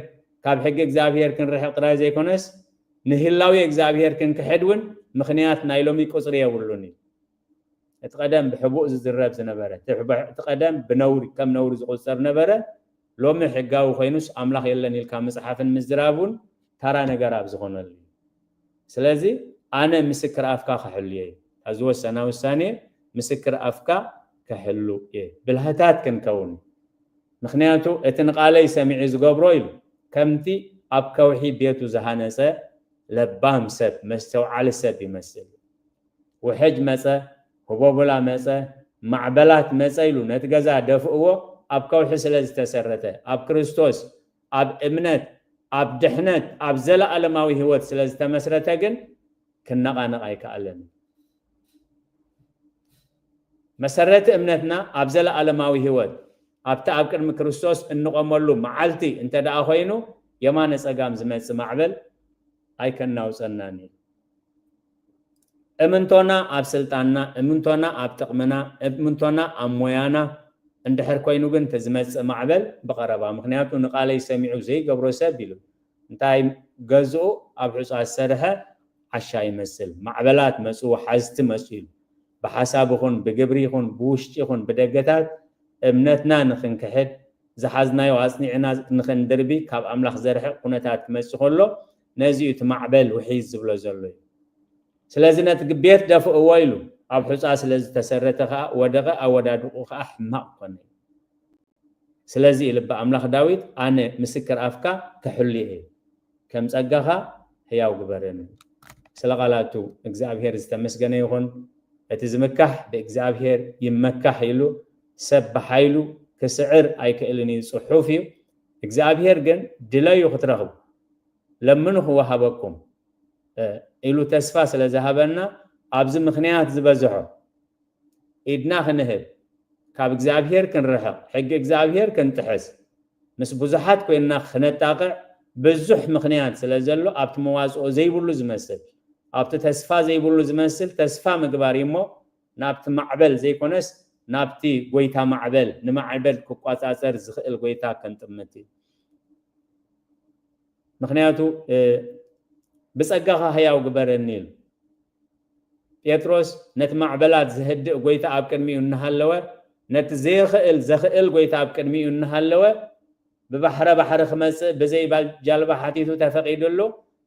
ካብ ሕጊ እግዚኣብሔር ክንርሕቕ ጥራይ ዘይኮነስ ንህላዊ እግዚኣብሔር ክንክሕድ እውን ምኽንያት ናይ ሎሚ ቁጽሪ የብሉን እዩ። እቲ ቀደም ብሕቡእ ዝዝረብ ዝነበረ እቲ ቀደም ብነውሪ ከም ነውሪ ዝቑጸር ነበረ። ሎሚ ሕጋዊ ኮይኑስ ኣምላኽ የለን ኢልካ ምጽሓፍን ምዝራብ እውን ተራ ነገር ኣብ ዝኾነሉ እዩ። ስለዚ ኣነ ምስክር ኣፍካ ክሕልዮ እዩ። ኣብ ዝወሰና ውሳኔ ምስክር ኣፍካ ክሕሉ እየ። ብልህታት ክንከውን ምክንያቱ እቲ ንቓለይ ሰሚዑ ዝገብሮ ኢሉ ከምቲ ኣብ ከውሒ ቤቱ ዝሃነጸ ለባም ሰብ መስተውዓሊ ሰብ ይመስል። ውሕጅ መጸ፣ ህቦብላ መጸ፣ ማዕበላት መጸ ኢሉ ነቲ ገዛ ደፍእዎ ኣብ ከውሒ ስለ ዝተሰረተ ኣብ ክርስቶስ ኣብ እምነት ኣብ ድሕነት ኣብ ዘለኣለማዊ ህይወት ስለ ዝተመስረተ ግን ክነቓነቕ ኣይከኣለን። መሰረቲ እምነትና ኣብ ዘለኣለማዊ ህይወት ኣብቲ ኣብ ቅድሚ ክርስቶስ እንቆመሉ መዓልቲ እንተ ደኣ ኮይኑ የማነ ጸጋም ዝመጽእ ማዕበል ኣይከናውጸናን እዩ። እምንቶና ኣብ ስልጣንና፣ እምንቶና ኣብ ጥቕምና፣ እምንቶና ኣብ ሞያና እንድሕር ኮይኑ ግን እቲ ዝመጽእ ማዕበል ብቐረባ ምክንያቱ ንቓለይ ሰሚዑ ዘይገብሮ ሰብ ኢሉ እንታይ ገዝኡ ኣብ ሑጻ ዝሰርሐ ዓሻ ይመስል። ማዕበላት መጽኡ ሓዝቲ መጽኡ ኢሉ ብሓሳብ ይኹን ብግብሪ ይኹን ብውሽጢ ይኹን ብደገታት እምነትና ንኽንክሕድ ዝሓዝናዮ ኣጽኒዕና ንኽንድርቢ ካብ ኣምላኽ ዘርሕቕ ኩነታት ክመጽእ ከሎ ነዚ እዩ እቲ ማዕበል ውሒዝ ዝብሎ ዘሎ እዩ። ስለዚ ነቲ ቤት ደፍእዎ ኢሉ ኣብ ሑጻ ስለ ዝተሰረተ ከኣ ወደቐ፣ ኣወዳድቑ ከኣ ሕማቕ ኮነ። ስለዚ እዩ ልቢ ኣምላኽ ዳዊት ኣነ ምስክር ኣፍካ ክሕሉ እየ፣ ከም ጸጋኻ ህያው ግበረኒ። ስለ ቃላቱ እግዚኣብሔር ዝተመስገነ ይኹን። እቲ ዝምካሕ ብእግዚኣብሔር ይመካሕ ኢሉ ሰብ ብሓይሉ ክስዕር ኣይክእልን እዩ፣ ጽሑፍ እዩ። እግዚኣብሔር ግን ድለዩ ክትረኽቡ ለምኑ ክወሃበኩም ኢሉ ተስፋ ስለ ዝሃበና ኣብዚ ምኽንያት ዝበዝሖ ኢድና ክንህብ ካብ እግዚኣብሔር ክንርሕቕ ሕጊ እግዚኣብሔር ክንጥሕስ ምስ ብዙሓት ኮይንና ክነጣቕዕ ብዙሕ ምኽንያት ስለ ዘሎ ኣብቲ መዋፅኦ ዘይብሉ ዝመስል ኣብቲ ተስፋ ዘይብሉ ዝመስል ተስፋ ምግባር እሞ ናብቲ ማዕበል ዘይኮነስ ናብቲ ጎይታ ማዕበል ንማዕበል ክቋፃፀር ዝኽእል ጎይታ ከንጥምት እዩ። ምክንያቱ ብፀጋኻ ህያው ግበረኒ ኢሉ። ጴጥሮስ ነቲ ማዕበላት ዝህድእ ጎይታ ኣብ ቅድሚኡ እናሃለወ ነቲ ዘይኽእል ዘኽእል ጎይታ ኣብ ቅድሚኡ እናሃለወ ብባሕረ ባሕሪ ክመፅእ ብዘይ ባ- ጃልባ ሓቲቱ ተፈቒዱሉ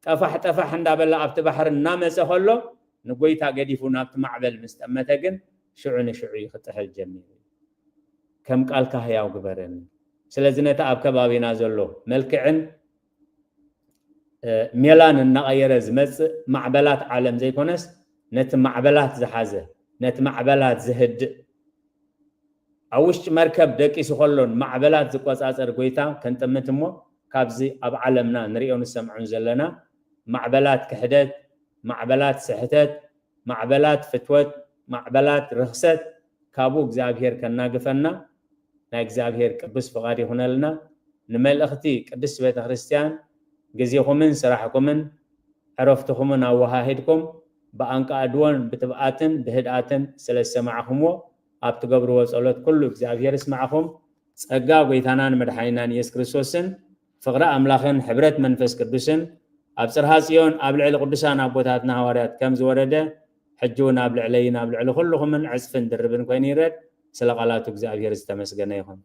ጠፋሕ ጠፋሕ እንዳበለ ኣብቲ ባሕሪ እናመፀ ከሎ ንጎይታ ገዲፉ ናብቲ ማዕበል ምስ ጠመተ ግን ሽዑ ንሽዑ እዩ ክጥሕል ጀሚሩ። ከም ቃልካ ህያው ግበረኒ። ስለዚ ነቲ ኣብ ከባቢና ዘሎ መልክዕን ሜላን እናቐየረ ዝመፅእ ማዕበላት ዓለም ዘይኮነስ ነቲ ማዕበላት ዝሓዘ ነቲ ማዕበላት ዝህድእ ኣብ ውሽጢ መርከብ ደቂሱ ከሎን ማዕበላት ዝቆፃፀር ጎይታ ከንጥምት እሞ ካብዚ ኣብ ዓለምና ንሪኦ ንሰምዖን ዘለና ማዕበላት ክሕደት፣ ማዕበላት ስሕተት፣ ማዕበላት ፍትወት፣ ማዕበላት ርኽሰት ካብኡ እግዚኣብሔር ከናግፈና ናይ እግዚኣብሔር ቅዱስ ፍቓድ ይኹነልና። ንመልእኽቲ ቅድስት ቤተ ክርስቲያን ግዜኹምን ስራሕኩምን ዕረፍትኹምን ኣወሃሂድኩም ብኣንቃ ኣድዎን ብትብኣትን ብህድኣትን ስለ ዝሰማዕኹምዎ ኣብ ትገብርዎ ጸሎት ኩሉ እግዚኣብሔር ይስማዕኹም። ጸጋ ጎይታናን መድሓኒናን ኢየሱስ ክርስቶስን ፍቕሪ ኣምላኽን ሕብረት መንፈስ ቅዱስን ኣብ ጽርሃ ጽዮን ኣብ ልዕሊ ቅዱሳን ኣቦታትና ሃዋርያት ከም ዝወረደ ሕጂ እውን ኣብ ልዕለይን ኣብ ልዕሊ ኩልኹምን ዕጽፍን ድርብን ኮይኑ ይረድ። ስለ ቃላቱ እግዚኣብሔር ዝተመስገነ ይኹን።